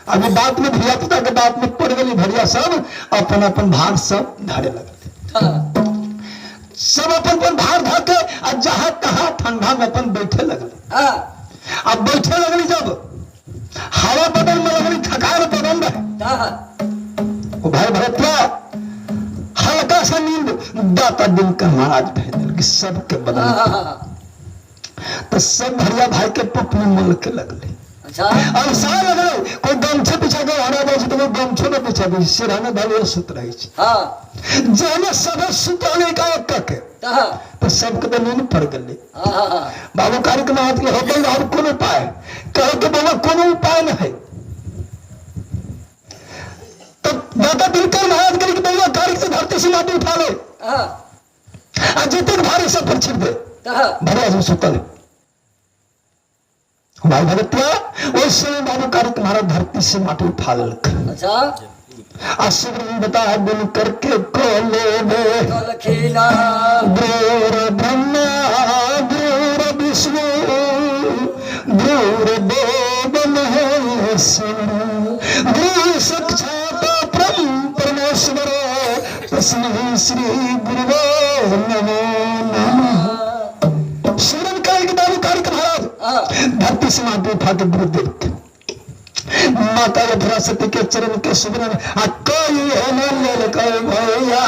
अभी बात में धिया पुता के बात में पड़ गेली, भरिया सब अपन अपन भार सब धरे लगल, सब अपन अपन भार धर के आ जहाँ तहाँ ठंडा में अपन बैठे लगल। अब बैठे लगली जब हवा बदल में लगली, थकान बदल रहे। ओ भाई भरतवा हल्का सा नींद दाता दिन का महाराज भेज दिल कि सबके बदल तो सब भरिया भाई के पपनी मल के लगले।
अच्छा
अलसा लगले, कोई गमछे बिछा के हरा दै छै तो कोई गमछो न बिछा दै छै, सिरहाने धरे सुत रहै छै। जहने सब सुतल एकाएक के तो सबके तो नींद पड़ गेलै। बाबू कार्यक्रम हाथ के होटल और कोनो उपाय? कहो के बाबा कोनो उपाय नहीं है। तो दादा दिनकर महाराज कहे कि बउआ कार्य से धरती से माटी उठा ले आ जितने भारी सब पर छिड़ दे। भरिया सब सुतल भाई भगतवा उस समय बाबू कार्य महाराज धरती से माटी उठा लेलक।
अच्छा
आ सुब्रमण्य बता बिन करके कोले बे
कलखिना
गुरु ब्रह्मा गुरु विष्णु गुरु देव महेश्वर गुरु साक्षात परम परमेश्वर तस्मै श्री गुरुवे नमो नमः। सुरन काल के बाबू कार्य महाराज धरती से माटी उठा के गुरुदेव के माता सती के चरण के सुमरन आ कोई है कह भैया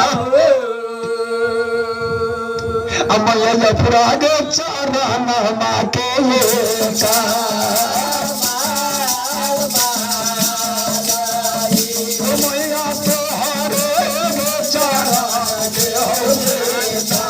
अमैया जफरा गे चरण माँ के ये मैया तोहरे गे चरण के हो।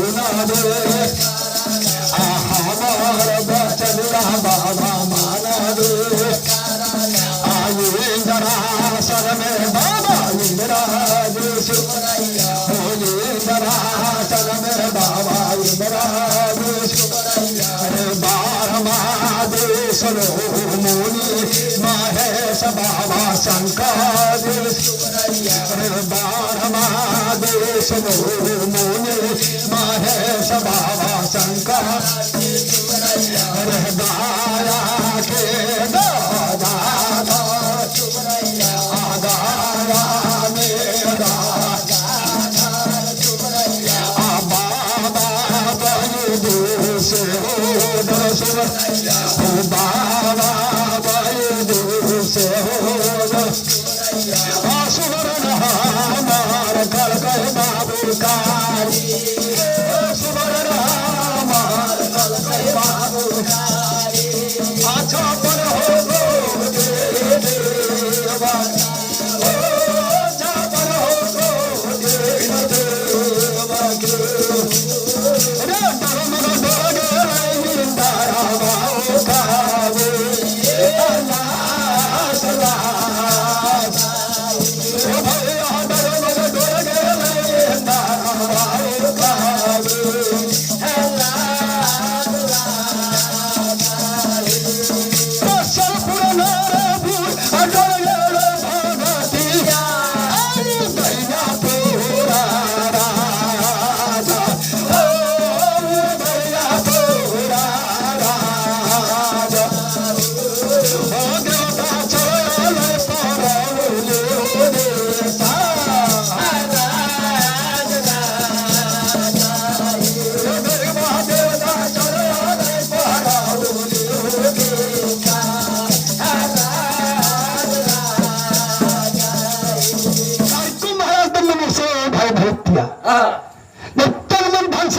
सुना दे आ हमार बचनिया बाबा माना दे आये जरा सर में बाबा इंदिरा सुबरैया हो जरा सर में बाबा इंदिरा सुबरैया अरे बार महादेश्वर मुनि महेश बाबा शंकर सुबरैया अरे बार महादेश्वर मुनि महेश बाबा शंकर सुबरैया अरे गाया के दादा सुबरैया गाया मेरा अच्छा पर हो गो देवा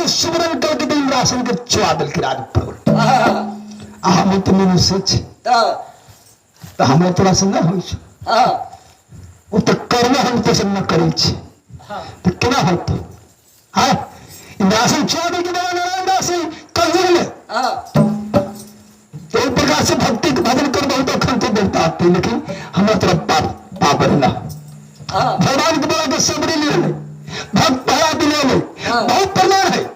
सुमरन करके दिन राशन के चुआ दिल के राज पर आ हम तो मनुष्य छी तऽ हमरा तोरा से न होइ छै। ओ तऽ कर्म हम तो न करै छी। तऽ केना होतै? हाँ इंद्रासन चुआ दिल के बाबा नारायण दास कलयुग में। तो एक प्रकार से भक्ति के भजन कर बहुत अखन तो देवता आते, लेकिन हमरा तोरा पाप पाप ना। भगवान के बोला के सबरी ले ले, भक्त भरा भी ले ले, बहुत प्रमाण है।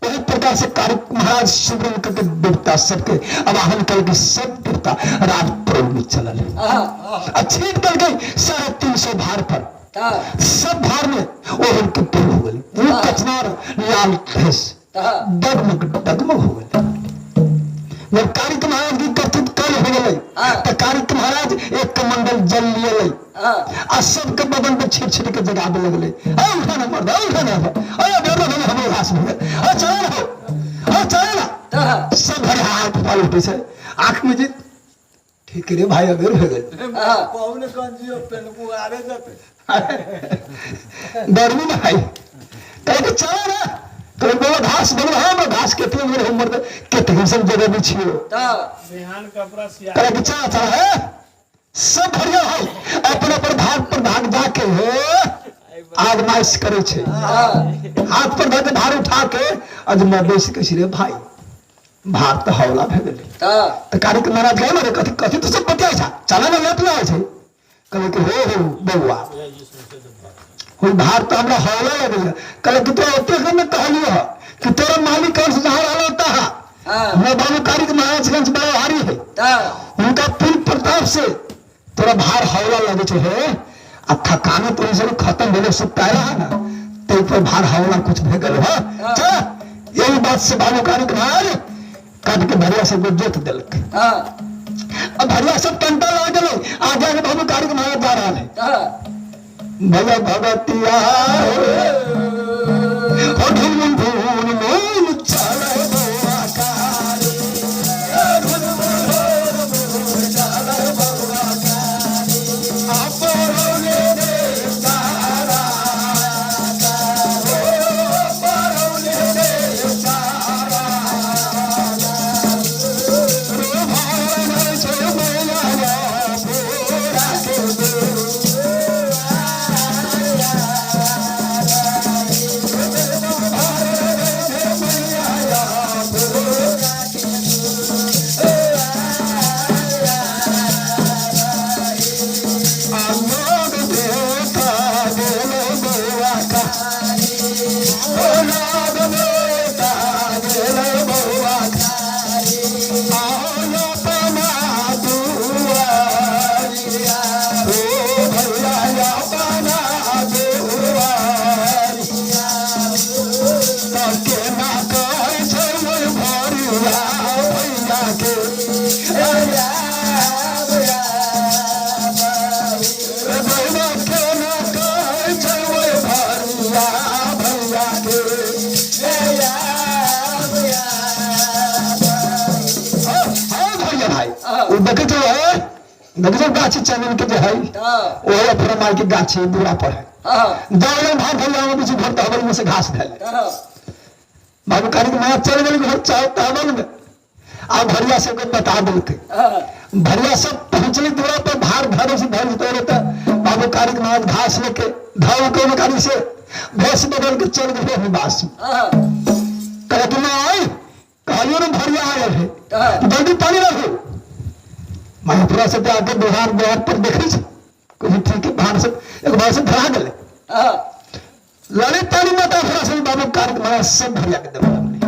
वही प्रकार से कार्य महाराज सुमरन करके देवता सबके आवाहन करके सब देवता राज प्रोल में चलल है। छीट कर गई 350 भार पर, सब भार में वो उनके पुल हो गए। वो कचनार लाल भैंस डगमग डगमग हो गए। जब कार्य महाराज की कथित कल हो गए तो कार्य महाराज एक कमंडल जल लिए आ सबके बदन पे छीट छीट के जगावे लगले। अरे उठा ना मर्द, उठा ना, अरे बेरो भेल हमरो घास भऽ गेल, अरे चले ना हो, अरे चले ना। सब भरे हाथ पाल उठे छै आँख में जे ठीक रे भाई अबेर भऽ गेल।
पौने कंजियो पेनकू आरे जते
गर्मी में भाई कहे कि चलो ना, कहे बोलो घास बोलो हाँ मैं घास के तीन मेरे उम्र के तीन सब जगह भी छियो।
बिहान कपड़ा सिया
कहे कि चला चला है सब बढ़िया है अपना पर भाग पर भाग जाके हो आजमाइश करे छे। हाथ पर धके भार उठा के अजमाबे से रे भाई भार तो हौला भे गेलै। तो कार्यक्रम महाराज गए रे कथी कथी तो सब बतियाइ छा चला ना लेट ना छै। कहले कि हो हो बौआ हो भार तो हमरा हौला लगल। कहले कि तोरा ओते कम कहलियो ह कि तोरा मालिक कौन से जहां रहल होता है हमरा बाबू कार्य महाराज गंज बड़ा भारी है उनका पुल प्रताप से तोरा भार हौला लगे छे हे आ थकान तो सब खत्म भेलो सब पाया है ना ते पर भार हौला कुछ भे गेल ह। चल यही बात से बाबू कार्य महाराज काट के भरिया सबको जोत देलक। अब भरिया सब टंटा लग गेलै आगे आगे बाबू कार्य महाराज जा रहा है। भैया भगतिया हो धुन धुन धुन चले बौआ कारी धुन धुन चले बौआ कारी अपरौले रे तारा हो परौले रे तारा रो भाई छे मैया पूरा के दे देखो गाछी चंदन के जे है वही अपना माई के गाछी दूरा पर है। दौड़े भाग भैया में बीच घर तहबल में से घास धैले बाबू कारी के माया चल गेल घर चाहे तहबल में आ भरिया सबके बता देलकै। भरिया सब पहुंचली दूरा पर भार धरे से धर तोड़े तो बाबू कारी के माया घास लेके धौ के कारी से भेष बदल के चल गए निवास। कहे कि ना आई कहलियो ना भरिया आयल है, जल्दी पानी रखो। माया पूरा से आके बिहार बिहार पर देखै छै कभी ठीक है भार से एक बार से धरा गेलै लड़े पानी में तो थोड़ा सा बाबू कार के सब भरिया के देबे लगलै।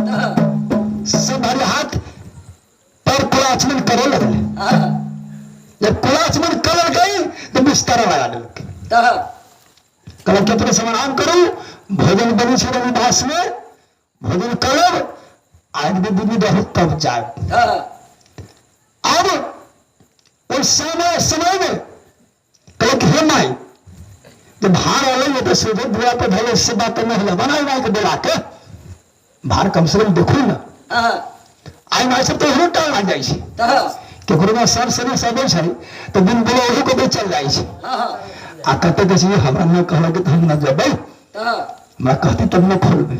सब भरिया हाथ पर कुलाचमन करे लगले। जब कुलाचमन कर गई तो बिस्तर लगा देलकै। कहलक कि अपने समाधान करू, भोजन बनी छै रविदास में भोजन करब आज भी दीदी रहू तब जाए। अब उस समय समय में कहलक हे माई जब भार अलै तो सीधे दुआ पर धले से बात नहीं होला बनाई माई के बोला के भार कम से कम देखू ना। आई माई सब तो ओहो टाल लाग जाइ छै केकरो में सर सने सब छै तो दिन बोलो ओहो को भी चल जाइ छै। आ कते कहै छै हमरा न कहलक तऽ हम न जेबै, हमरा कहती तब न खोलबै।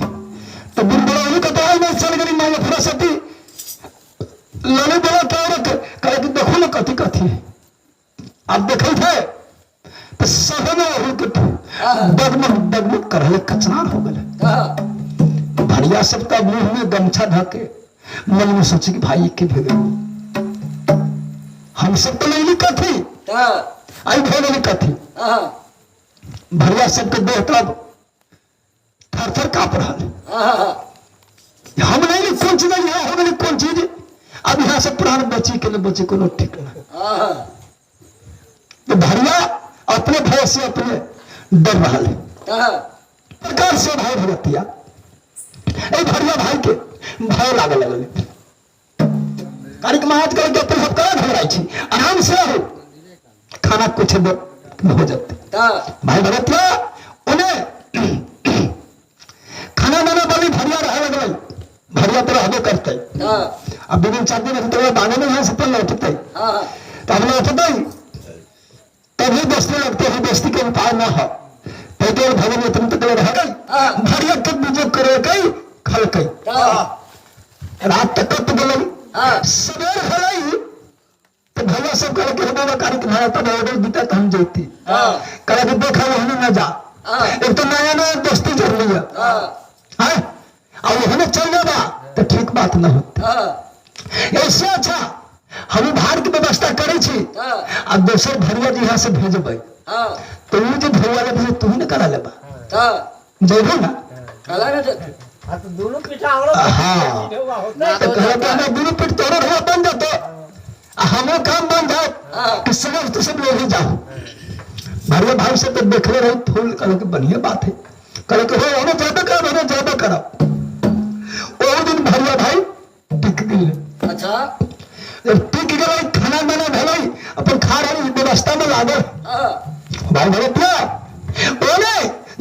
तो दिन बोलो ओहो कते आई माई चल गेली माई फुरा सती लड़े बोला तो औरत कहलक कि देखू ना कथी कथी है। अब देखल थे तो सबने ओहू के डगमग डगमग कर रहे कचनार हो गए। भरिया सब का मुंह में गमछा ढके मन में सोचे कि भाई के भेगे हम सब तो नहीं कथी आई भेगे कथी। भरिया सबके देह तब थर थर काँप रहा है। हम नहीं कौन चीज यहाँ हो गई कौन चीज अब यहाँ से प्राण बची के नहीं बची कोनो ठीक ना। तो भरिया अपने भय से अपने डर रहा है। प्रकार से भाई भगतिया ए भरिया भाई के भय लागे लगल। कार्यक्रम आज करके अपने सब करा घबराई छी आराम से रहो खाना कुछ हो जाते। भाई भगतिया उन्हें खाना बना बनी भरिया रहे लगल। भरिया तो रहबे करते। अब विभिन्न चार दिन तो बाने में यहाँ से पर लौटते तो हम लौटते तभी दोस्ती लगते हैं दोस्ती के उपाय न हो पेट्रोल भवन में तुम तक रह गई भरिया के बीजो करे गई खल गई रात तक कट गई सवेर हलई तो भैया सब कहे कि बाबा कारी तुम्हारा तब ऑर्डर देता तो हम जैती। कहे कि देखा वहने न जा एक तो नया नया दोस्ती जोड़ लिया हाँ और वहने चल जाबा तो ठीक बात न होती। ऐसे अच्छा हम भार के व्यवस्था करे छी आ दोसर भरिया जी यहाँ से भेजबै तो उ जे भरिया ले भेज तू ही न करा लेबा जेबो ना
हाँ तो दोनों पीठा हमरो
हाँ तो कहला कि हमरा दुनू पीठ तोरो रहुआ बन जातो आ हमरो काम बन जाओ कि समझ तो सब लोग ही जाओ। भरिया भाई से तो देखले रही फूल कहलो कि बढ़िया बात है। कहलो कि हो हमें ज्यादा करब हमें ज्यादा करब। ओ दिन भरिया भाई टिक गेल।
अच्छा
जब टिक गेलै खाना बना भेलै अपन खा रहल व्यवस्था में लागल भाई भरतिया बोले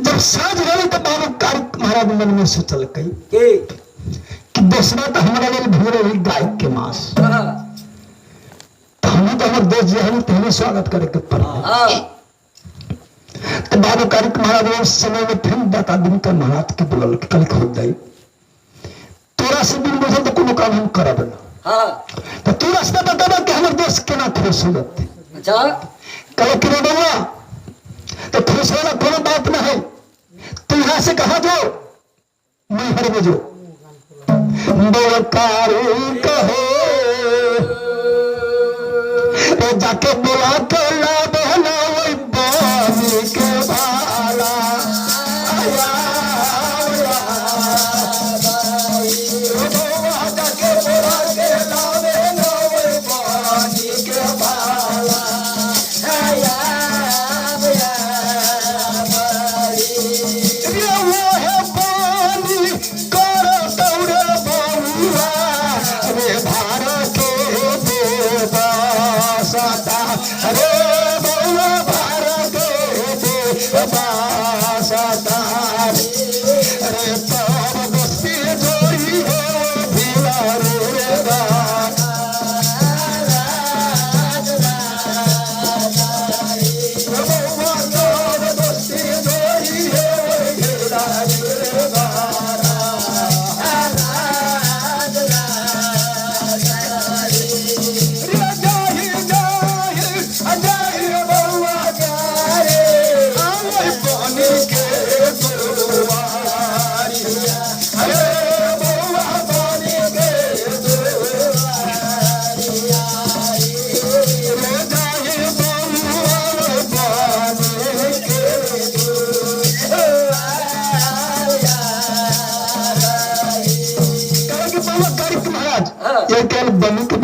जब साँझ भेलै तो बाबू कार्य महाराज मन में सोचलकै कि दोसरा तो हमरा लेल भेल रही गाय के मांस तो हम तो हमर दोस्त जे हन तेहने स्वागत करे के पड़लै। तो बाबू कार्य महाराज उस समय में फिर दाता दिन का महाराज के बोलल कल खोद दई तोरा से बिन बुझल तो कोनो काम हम करब ना। तो तू रास्ता बताबा कि हमर दोस्त केना खुश हो जते।
अच्छा
कहो कि रे बउआ तो खुश वाला कोनो बात ना है तू यहाँ से कहा जो मैहर में जो बलकारी कहो ओ जाके बोला के ला बहना वही बानी के भाला आया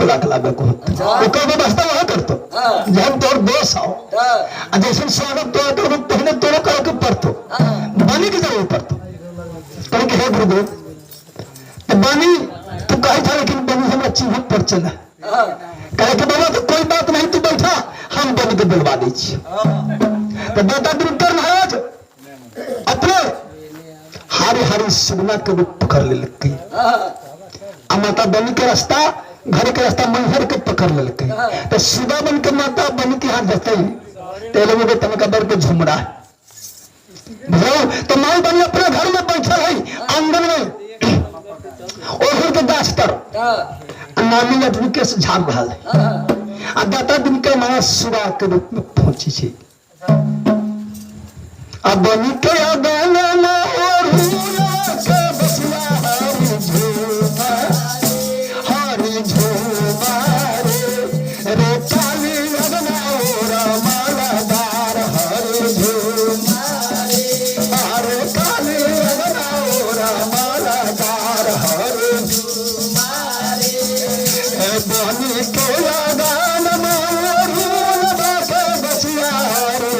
बोला के लाबे को होतो। ओकर व्यवस्था वहाँ करतो। जब तोर दोष आओ आ जैसे स्वागत तो करो तहने तोरो करे के पड़तो, बनी के जरूर पड़तो। कहे कि हे गुरुदेव, तो बनी तू कहे था लेकिन बनी हमरा चिन्ह पर चला। कहे कि बाबा तो कोई बात नहीं, तू बैठा, हम बनी के बुलवा दी छी। तो दाता दिनकर महाराज अपने हारी हारी सुगना के रूप पकड़ लेलकै आ माता बनी के रास्ता घर के रास्ता मैहर के पकड़ लेलकै। तो सुगा बन के माता बनी के हाथ जतै ते लोगों के तनका बर के झुमरा बुझलो। तो माई बनी अपने घर में बैठल है आंगन में ओढ़ के गाछ तर आ नानी लटरू के झाड़ रहा है आ दाता दिन के माँ सुगा के रूप में पहुंची छे। अब बनी के अगन में ओढ़ूला के बसिया हरि झूमा हरि झूमा रे रे काली अगना ओरा मालादार हरि झूमा रे हरे काली अगना ओरा मालादार हरि झूमा रे बनी के अगन में ओढ़ूला के बसिया हरि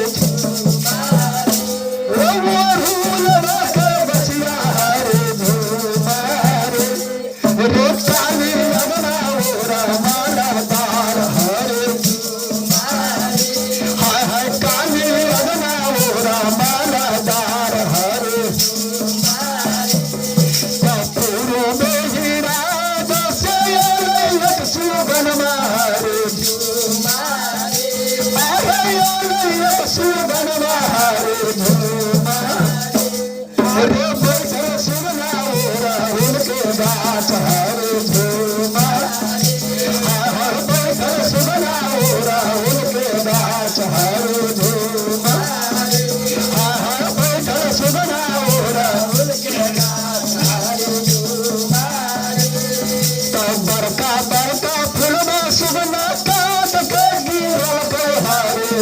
बड़का बड़का फुलवा सुगना काट के गिरल के हरे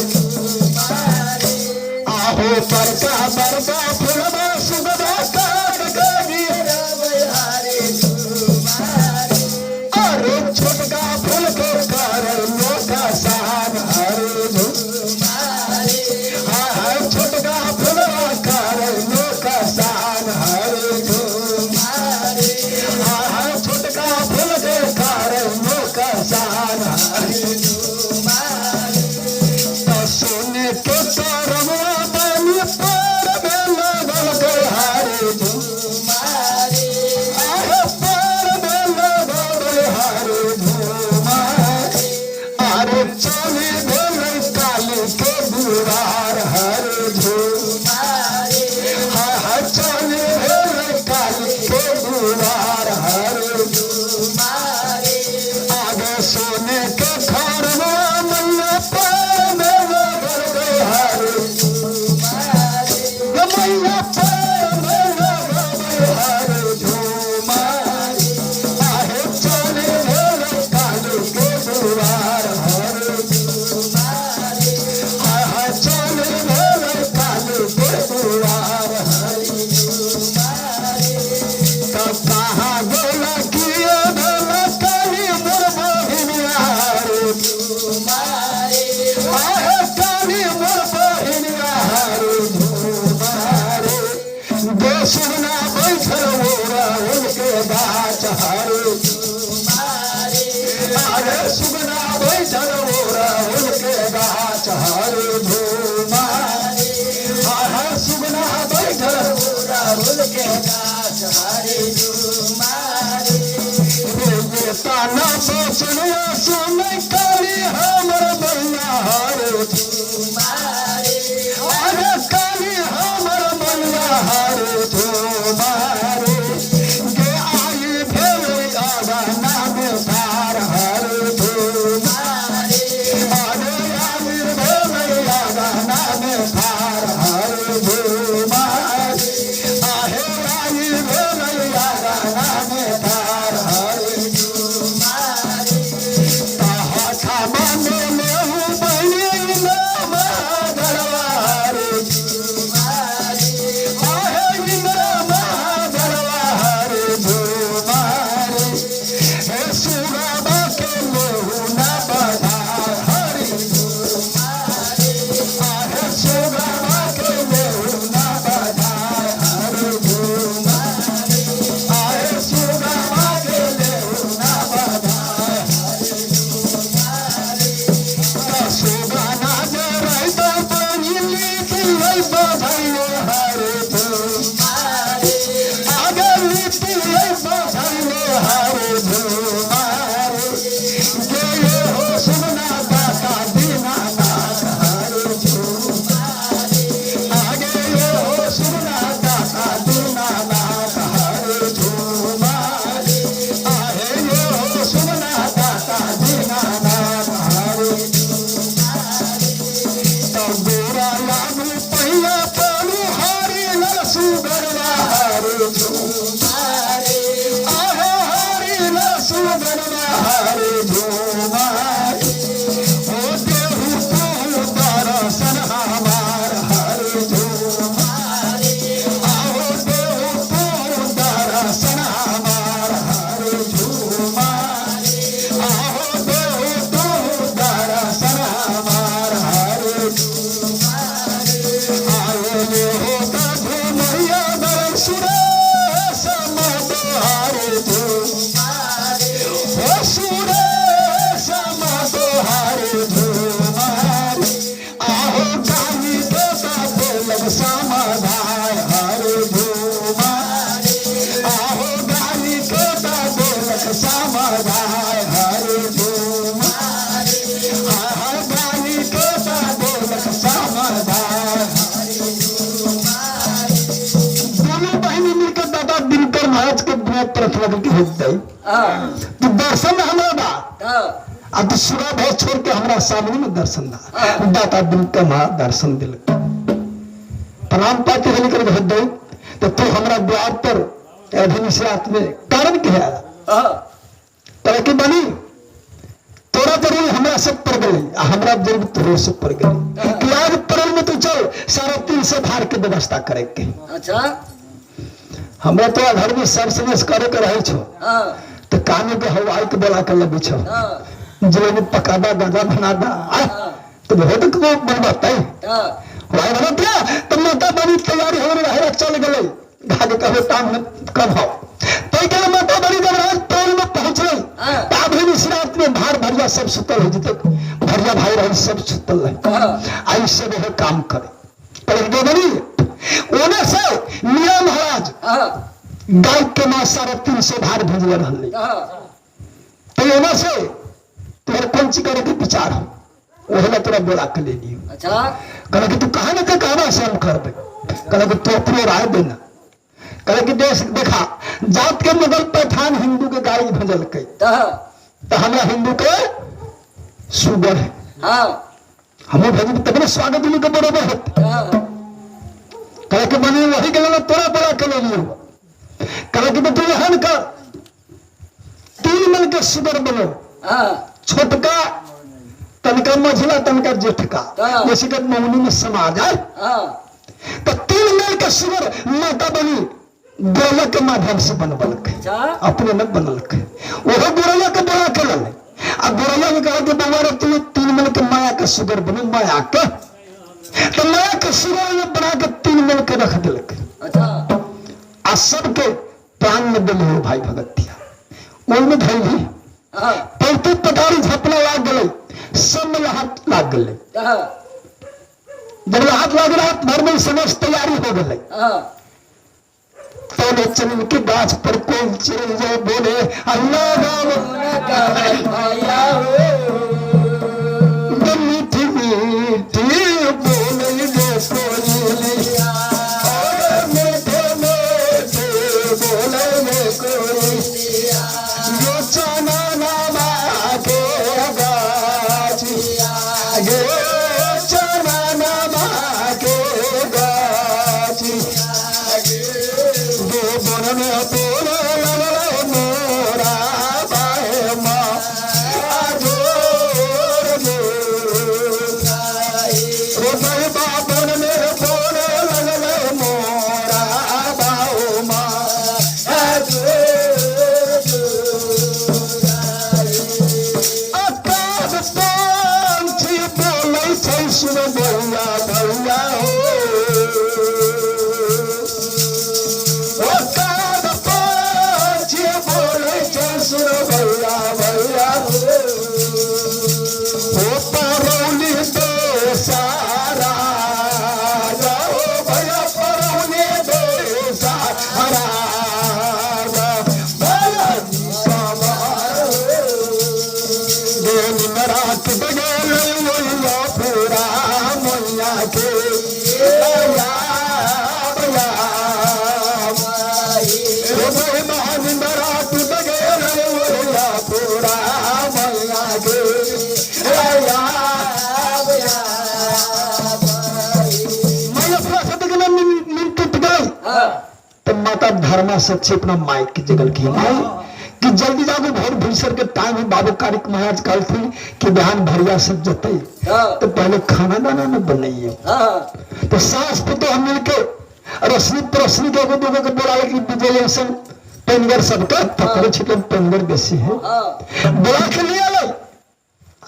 आहो बड़का बड़का फुलवा सुगना काट के गिरल हरे अरे छोटका फूल के कर लोका सार हरे हाय छोटका फुलवा कर लोका सार हरे हाय छोटका फूल के कर लोका सार हरे तो सोने के करवा बनी पर में लगल के हरे आहे पर में लगल हरे झुमारे अरे चली भेलै काली के दुआर हरे झुमारे हाय हाय चली भेलै काली के दुआर हरे झुमारे आगे सोने के खरवा मैया पर में लगल के हरे मैया पर में लगल हरे झुमारे आहे चली भेलै काली के दुआर हरे झुमारे हाय हाय चली भेलै काली के दुआर हरे झुमारे तब कहाँ गोला किए भेला काली मोर बहिनिया रे झुमारे आहे काली मोर बहिनिया रे झुमारे देशना बैठल ओरा उनके गाछ हरे झुमारे अरे सुगना बैठल ओरा उनके गाछ हरे झुमारे हाय सुगना बैठल ओरा उनके गाछ हरे झुमारे रे ताना बचनुआ सुनै काली हमर मैया हरे झुमारे अरे काली हमर मैया हरे झुमारे गे आई भेलै अगना में पार हरे झुमारे अरे आई भेलै अगना में पार हरे झुमारे आहे आई भेलै अगना में पार हरे झुमारे। महाराज के बिना प्रार्थना करके हो जाई तू दर्शन हमरा बा आ तू सुरा भय छोड़ के हमरा सामने में दर्शन दा। दाता दिन के महाराज दर्शन दिल, प्रणाम पाती होने कर भेज दो तो तू हमरा द्वार पर अभिन से रात में कारण के है तरह के बनी तोरा जरूर हमरा सब पर गई आ हमरा जरूर तोरो सब पर गई कि आज परल में तू चल 350 भार के व्यवस्था करे के।
अच्छा
हमरा तो घर में सब समय करे के रहे छो तो काने के हवाई के बोला के लगे छो जो में पकादा गाजा बनादा तो बहुत को बनवाता है हवाई बना दिया तो माता बनी तैयारी हो रहे चल गए घाट कहो काम कम हो तो के माता बनी जब रात टोल में पहुंचले तब ही रात में भार भरिया सब सुतल हो जिते भरिया भाई रहे सब सुतल रहे आई सब है काम करे पर बनी ओने से मियां महाराज गाय के मां 350 भार भेजले रहले तो ओने से तोहर कौन चीज करे के विचार हो ओहला तोरा बोला के ले लियो।
अच्छा
कहला कि तू कहा ना कहना से हम करबे। कहला कि तू अपनो राय देना। कहला कि देश देखा जात के मुगल पठान हिंदू के गाय भजल के तो हमरा हिंदू के सुगर है हमें भेज तब ना स्वागत के बरोबर होते। कहला कि बनी वही के लेना तोरा बोला के ले लियो। कहला कि तू यहन कर 3 मन के सुगर बनो छोटका तनका मझला तनका जेठका जैसे कि मौनी में समा जाए तो 3 मेल के सुगर माता बनी गोरैया के माध्यम से बनबल के अपने न बनल के वह गोरैया के बोला के लले आ गोरैया ने कहा कि बाबा रे तू 3 मेल के माया के सुगर बनो माया के तो माया के सुगर में बना के 3 मेल के रख दिलक। आ सबके प्राण में दिल हो भाई भगतिया ओहिमे धैली पैतु पटारी झपना लाग गए सब में हाथ लाग गए। जब हाथ लाग रहा भर में समझ तैयारी हो गए तो चलन के गाछ पर कोई चिड़ै जो बोले अल्लाह मीठी मीठी बोले गे कोयलिया मीठे मीठे बोले गे कोयलिया जो चना नामा के गाछिया गे चना नामा के गाछिया गे बन में बोले मोरा बाहे माँ जोर रे बाबन में बोले लगले मोरा बाहो माँ आकाश पंछी बोलै छै सुन भैया भैया हो आकाश पंछी बोलै छै सुन भैया भैया हो ओ परौली बेसारा जाओ भैया परौली बेसारा भैया रात बगल मोया पूरा मोया के रात बगल मोया पूरा मोया के टूट गई तो माता धर्मा सच्चे अपना माइक की जगल की माई कि जल्दी जाओ भोर भिनसर के टाइम है बाबू कारिक महाराज कहलथिन कि बिहान भरिया सब जतई तो पहले खाना दाना न बनाइए। तो सास पुतो हम मिलके रोशनी परोसनी के एगो दूगो के बोला कि बिजली ऐसन पेनगर सबके पकड़े छिटल पेनगर बेसी है बोला के लिए आले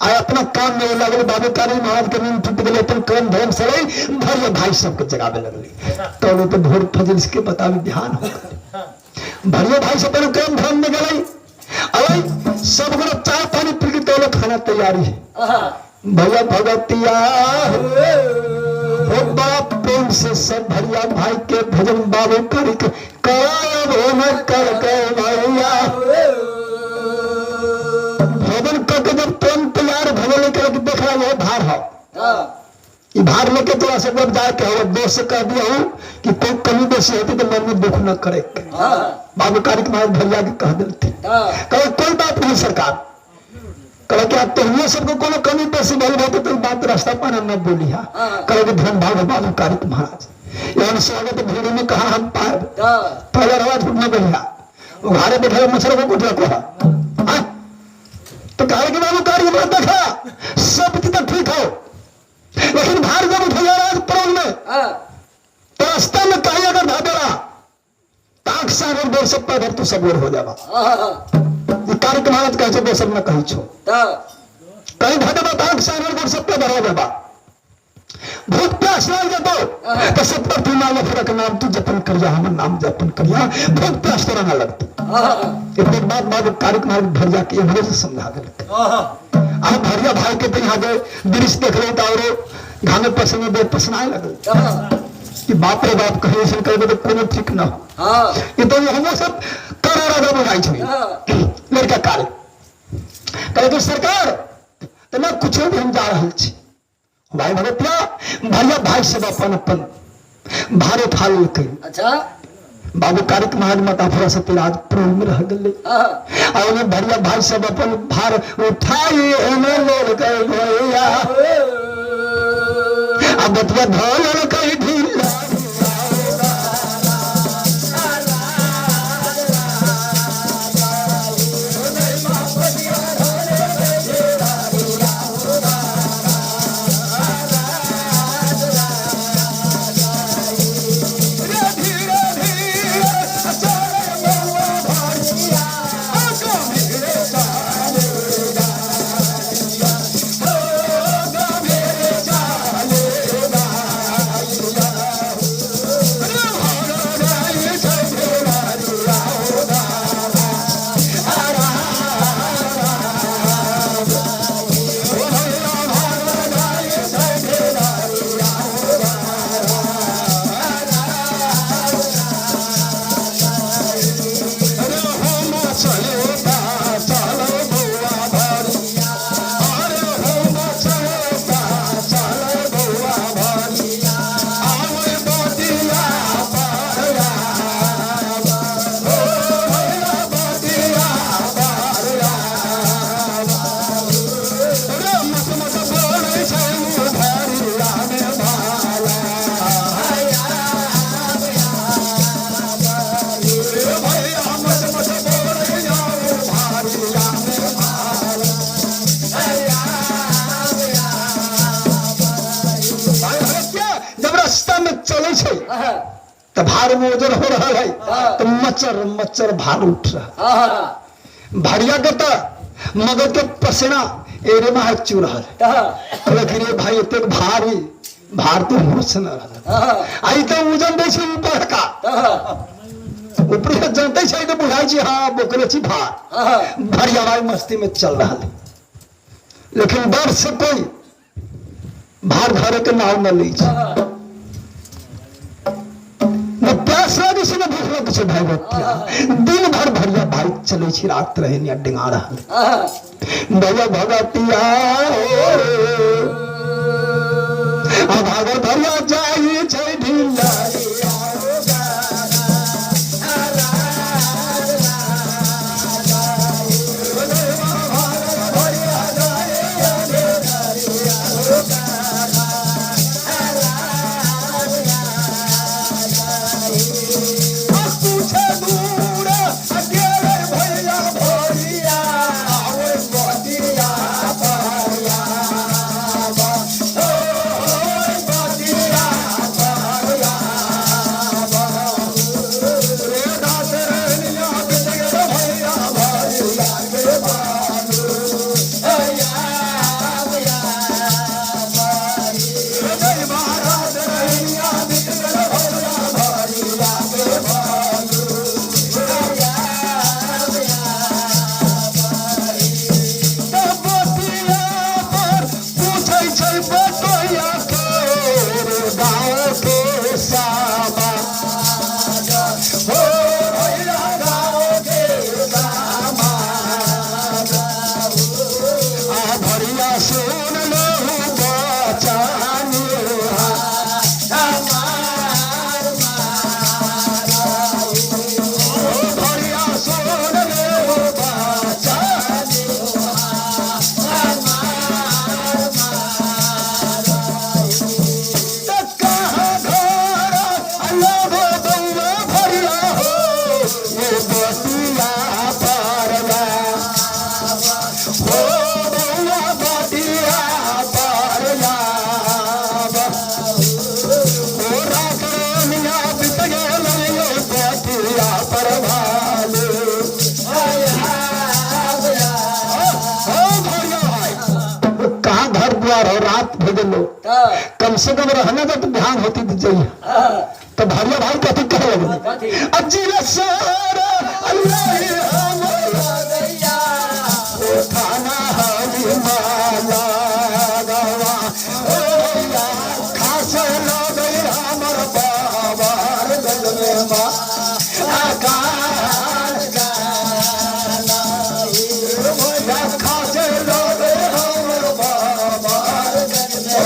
आय अपना काम में लगल बाबू कारिक महाराज के नींद टूट गए अपन काम धर्म से भरिया भाई सबके जगावे लगली तो तो भोर फजल के बतावे बिहान हो गए भरिया भाई सब पहले काम धर्म में गए अरे सब गोरा चाय पानी पी के तो खाना तैयारी है भैया भगतिया हो बाप प्रेम से सब भरिया भाई के भजन बाबू कर कर कर के भैया भजन करके जब प्रेम तैयार भजन करके देख रहा है भार हो ई भार लेके तोरा से जब जाए के हो दोस्त से कह दिया हूँ कि कोई कमी बेसी होती तो मन में दुख न करे। बाबू कार्य महाराज भैया के कह देते, कहे कोई बात नहीं सरकार, कहे कि आप तो सबको कोनो कमी बेसी भइल होते तो बात रास्ता पर न बोली हा। कहे कि धन भाग बाबू कार्य महाराज, एहन स्वागत भीड़ में कहा हम पाए, पहला रवा झूठ न बोलिया, उघारे बैठे मच्छर को कुछ को। तो कहे कि बाबू कार्य महाराज देखा सब तो ठीक हो, लेकिन भार जब उठ जा रहा है प्रोल में तो रास्ता में कहीं अगर भागेला ताक सागर बोल सब पर तू सब हो जाबा। ये कार्य महाराज कहे छो दोसर न कही छो, कहीं भागेबा ताक सागर बोल सब पर हो जाबा, भूख प्यास लाग जतो तो सब पर तू मांगे फरक नाम तू जपन करिया, हमर नाम जपन करिया, भूख प्यास तोरा ना लगते। एक बात बात कार्य महाराज भरिया के इम्हरे से समझा देलकै। आ भरिया भाई के तो यहाँ के दृश्य देख रहे तो और घामे पसीने दे पसनाए लगल कि बाप रे बाप कहीं ऐसा करबे तो कोनो ठीक न हो। ये तो हमो सब कर राजा बनाई छे लड़का कार्य कहे कि सरकार तो ना कुछ भी हम जा रहल छी भाई भगतिया भैया भाई सब अपन अपन भार उठा लेलकै।
अच्छा
बाबू कार्य महाराज माता फरा सतीराज प्रेम में रह गेलै। आ ओने भैया भाई सब अपन भार उठाई एने लेलकै भैया, आ बतवा धोलकै ढीला। जब रास्ता में चले छे तो भार में वजन हो रहा है तो मच्छर मच्छर भार उठ रहा है। भरिया के तो मगज के पसीना एरे में हाथ चू रहा है। लेकिन ये भाई इतने भारी भार तो होश न रहा आई तो वजन दे छे ऊपर का ऊपर से जनते छे तो बुझाई छी हां बोकरे छी भार। भरिया भाई मस्ती में चल रहा है, लेकिन डर से कोई भार घरे के नाव न लै छै, न प्यास लागे छै न भूख लागे छै भाई बतिया। दिन भर भरिया भाई चले छी, रात रहे निया डिंगा रहल भैया भगतिया आ भागर भरिया जाई छै ढीला। से कम रहना तो ध्यान होती तो जाइए। तो भैया भाई कथी कहे लगले, अजीब सारा अल्लाह हम ओ थाना हरी माला गवा ओ भैया खास लगै हमर बाबा गल में मा आकाश गाना ओ भैया खास लगै हमर बाबा गल में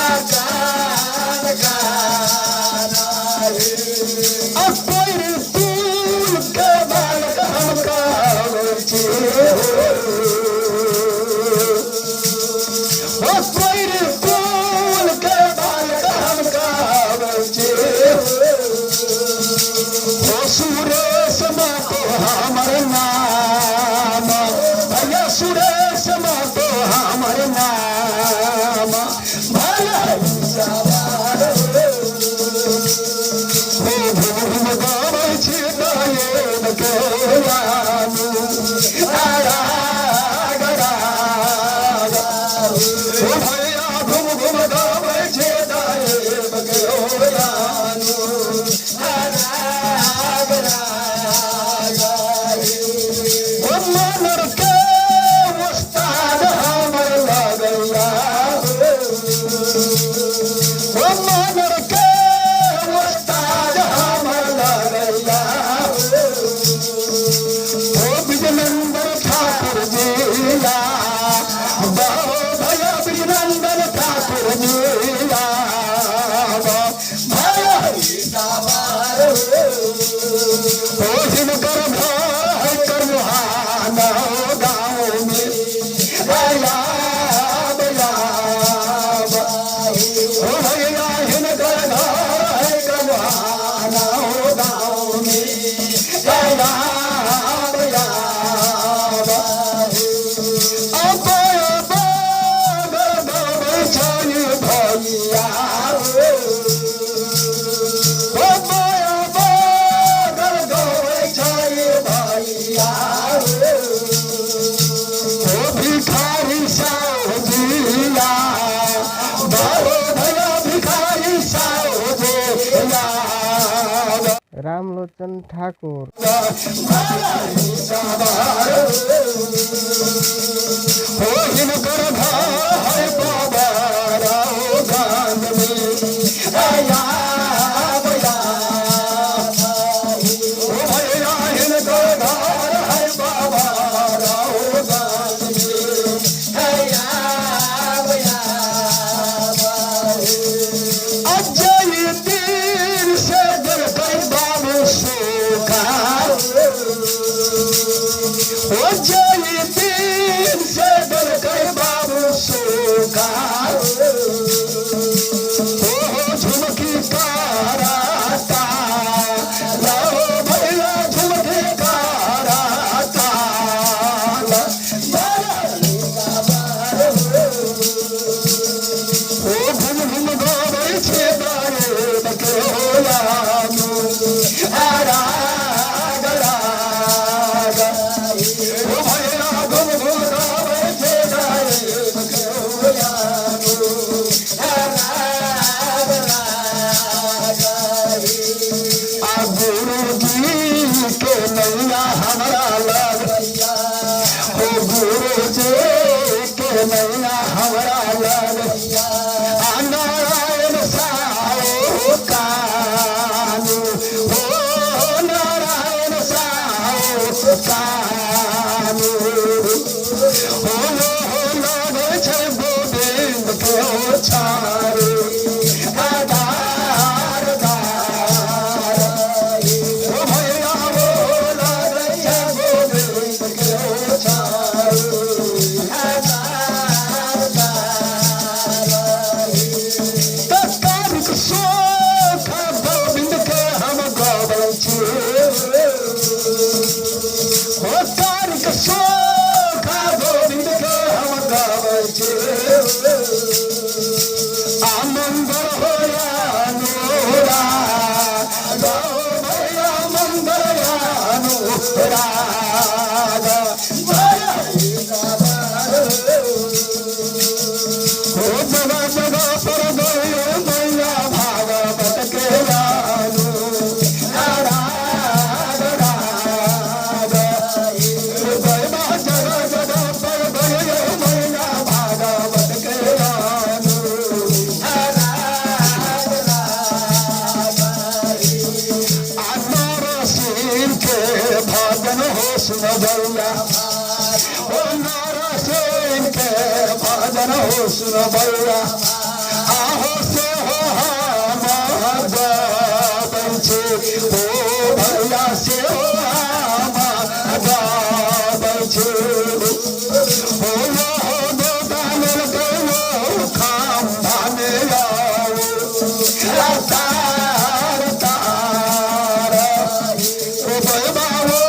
आकाश गाना। अब कोई फूल के बालक हम कावै छी हो, कोई फूल के बालक हम कावै छी हो, सुरेश मातो हमर नाम भैया, सुरेश मातो हमर नाम भला हो, घुम गाबै छी गायन के रानू आराग राग ओ भैया, घुम घुम गाबै छी गायन के रानू आराग राग ओ मनर के उस्ताद हमर लगैया ओ मनर के उस्ताद हमर लगैया ओ विजनंदन ठाकुर जिया बहु भैया, विजनंदन ठाकुर जिया भैया ओ हिनकर घर है करमुहान गाँव में आया बयाब ओ भैया, हिनकर घर है करमुहान गाँव में आया बयाब। अब गाबै छै भैया ओ बगर गाबै छै भैया ओ भिखारी साहुजिया बड़ो भैया, भिखारी साहुजिया।
रामलोचन ठाकुर।
हो हिनकर घर है बाबा गान में आया बया ओ भैया, हिनकर घर है बाबा गान में आया बया। अजय तीर से दिलकर बाबू सुखा ओ जय तीर से दिलकर बाबू सुखा ओ हो झुमकी। हो सुन भैया आहो से हो हम गाबै छी हो भैया से हो हम गाबै छी हो हो दोकान गयो खाम भाने आओ तार तार ओ बाबो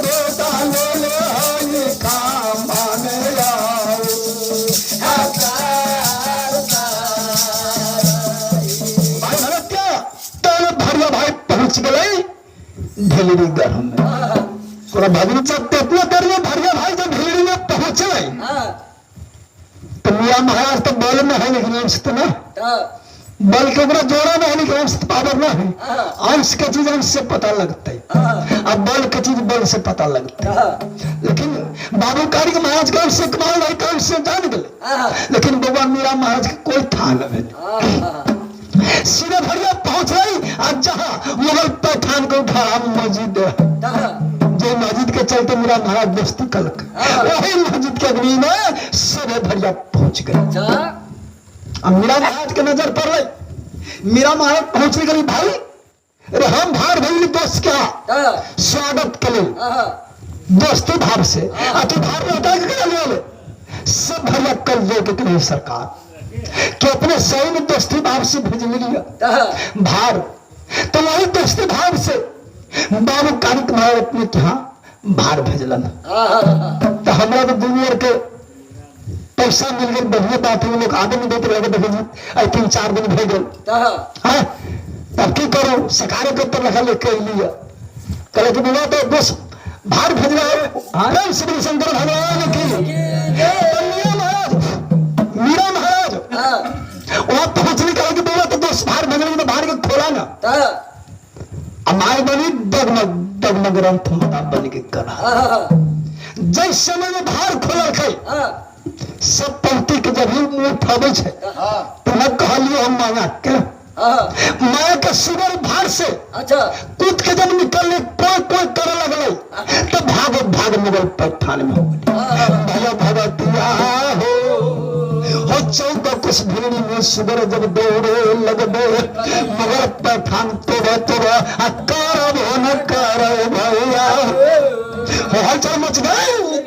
दोकान ले खाम भाने आओ भाई भरत क्या तब भरिया भाई पहुंच गए ढेलरी गढ़ में। तोरा भगनी जब तेतना कर लिया भरिया भाई जब ढेलरी में पहुंचले तो मियां महाराज तो बल में है लेकिन अंश तो ना, बल के ओकरा जोड़ा में है लेकिन अंश तो पावर ना है। अंश के चीज अंश से पता लगता है, अब बल के चीज बल से पता लगता है। लेकिन बाबू कारिक महाराज के अंश से कमाल रहे, अंश से जान गए, लेकिन बबुआ मीरा महाराज के कोई था न भेल। सीधे भरिया पहुंच रही आज जहां मुगल पैठान को उठा मस्जिद है, जो मस्जिद के चलते मेरा महाराज दोस्ती कलक, वही मस्जिद के अग्नि में सीधे भरिया पहुंच गए। अब मीरा महाराज के नजर पड़ रही, मीरा महाराज पहुंच गई भाई अरे हम भार भैली दोस्त क्या स्वागत के लिए दोस्ती भाव से, आ तू भार लौटा के कर ले सब भैया कर दे के कहे सरकार कि अपने सही में दोस्ती भाव से भेज लिया भार, तो वही दोस्ती भाव से बाबू कारिक महाराज अपने के यहाँ भार भेजलन। तो हमरा तो दुनिया के पैसा मिल गए, बढ़िया बात है, लोग आगे में देते रहे, देखो जी आई 3-4 दिन भेज गए। हाँ तब की करो सरकार के तो लखा लेके लिया कहे कि बोला तो बस भार भेज रहा है प्रेम श्री शंकर भगवान की। मीरा महाराज वहां पहुंचने का कि बोला तो दोस्त भार भेज रहे तो भार के खोला ना, हमारे बनी डगमग डगमग ग्रंथ मता बन के करा। जिस समय में भार खोलल खै सब पंक्ति के जब ही मुंह उठावे छे तो न कहलियो हम मांगा के माया के सुगर भार से
अच्छा
कूद के जब निकलने कोई कोई करे लगले तो भाग भाग मुगल पठान में हो गए। भैया भगतिया हो चौदह कुछ भीड़ में सुगर जब दौड़े लगबे मुगल पठान तोड़े तोड़े आ करब हो न कर भैया हो हलचल मच गई।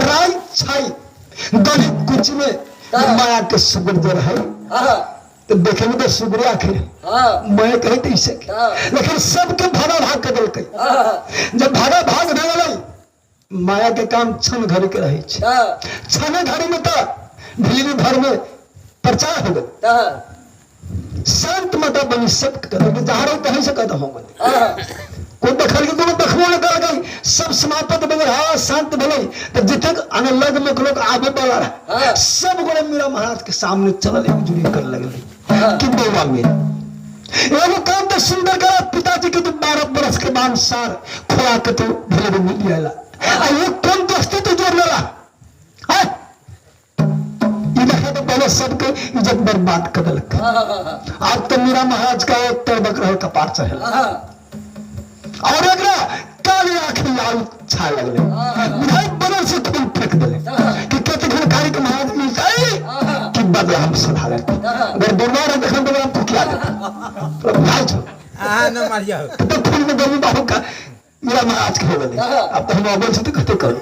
राई छाई गली कुछ में माया के सुगर जो रहे तो देखे में तो सुगरे आखिर मैं कहे तो इसे, लेकिन सबके भागा भाग के दिल। जब भागा भाग भे माया के काम क्षण घड़ी के रहे, क्षण घड़ी में तो भीड़ भर में प्रचार हो गए। शांत माता बनी सब जहाँ रहो कहीं से कदम हो गए, कोई देखल के कोनो देखबो न कर गई, सब समाप्त भे। हाँ शांत भेलै तो जिते अनलग में लोग आबे वाला रहे सब गोरे मीरा महाराज के सामने चलल एक जुड़ी कर लगले कि बौआ मेरा एगो काम तो सुंदर करा पिताजी के तो 12 बरस के बाद सार खोआ के तो भेले मिल आला आ ये कौन दोस्ती तो जोड़ लेला। हैं? ई देखा तो पहले सबके इज्जत बर्बाद कर देलक। आज तो मीरा महाराज का एक तड़बक रहे कपार चढ़ल और एकरा काली आंख लाल छा लगले, बुझाई बदल से खून फेंक देले कि कते घन कारी के महाराज मिल जाए कि बदला हम सुधा लेते। अगर बीमार है तखन तो हम फुकिया देते तो भाई छो।
अहाँ न मारिया हो।
तो खून में गर्मी बाहु का मीरा महाराज के हो गए। अब तो हम अबल से तो कते करू।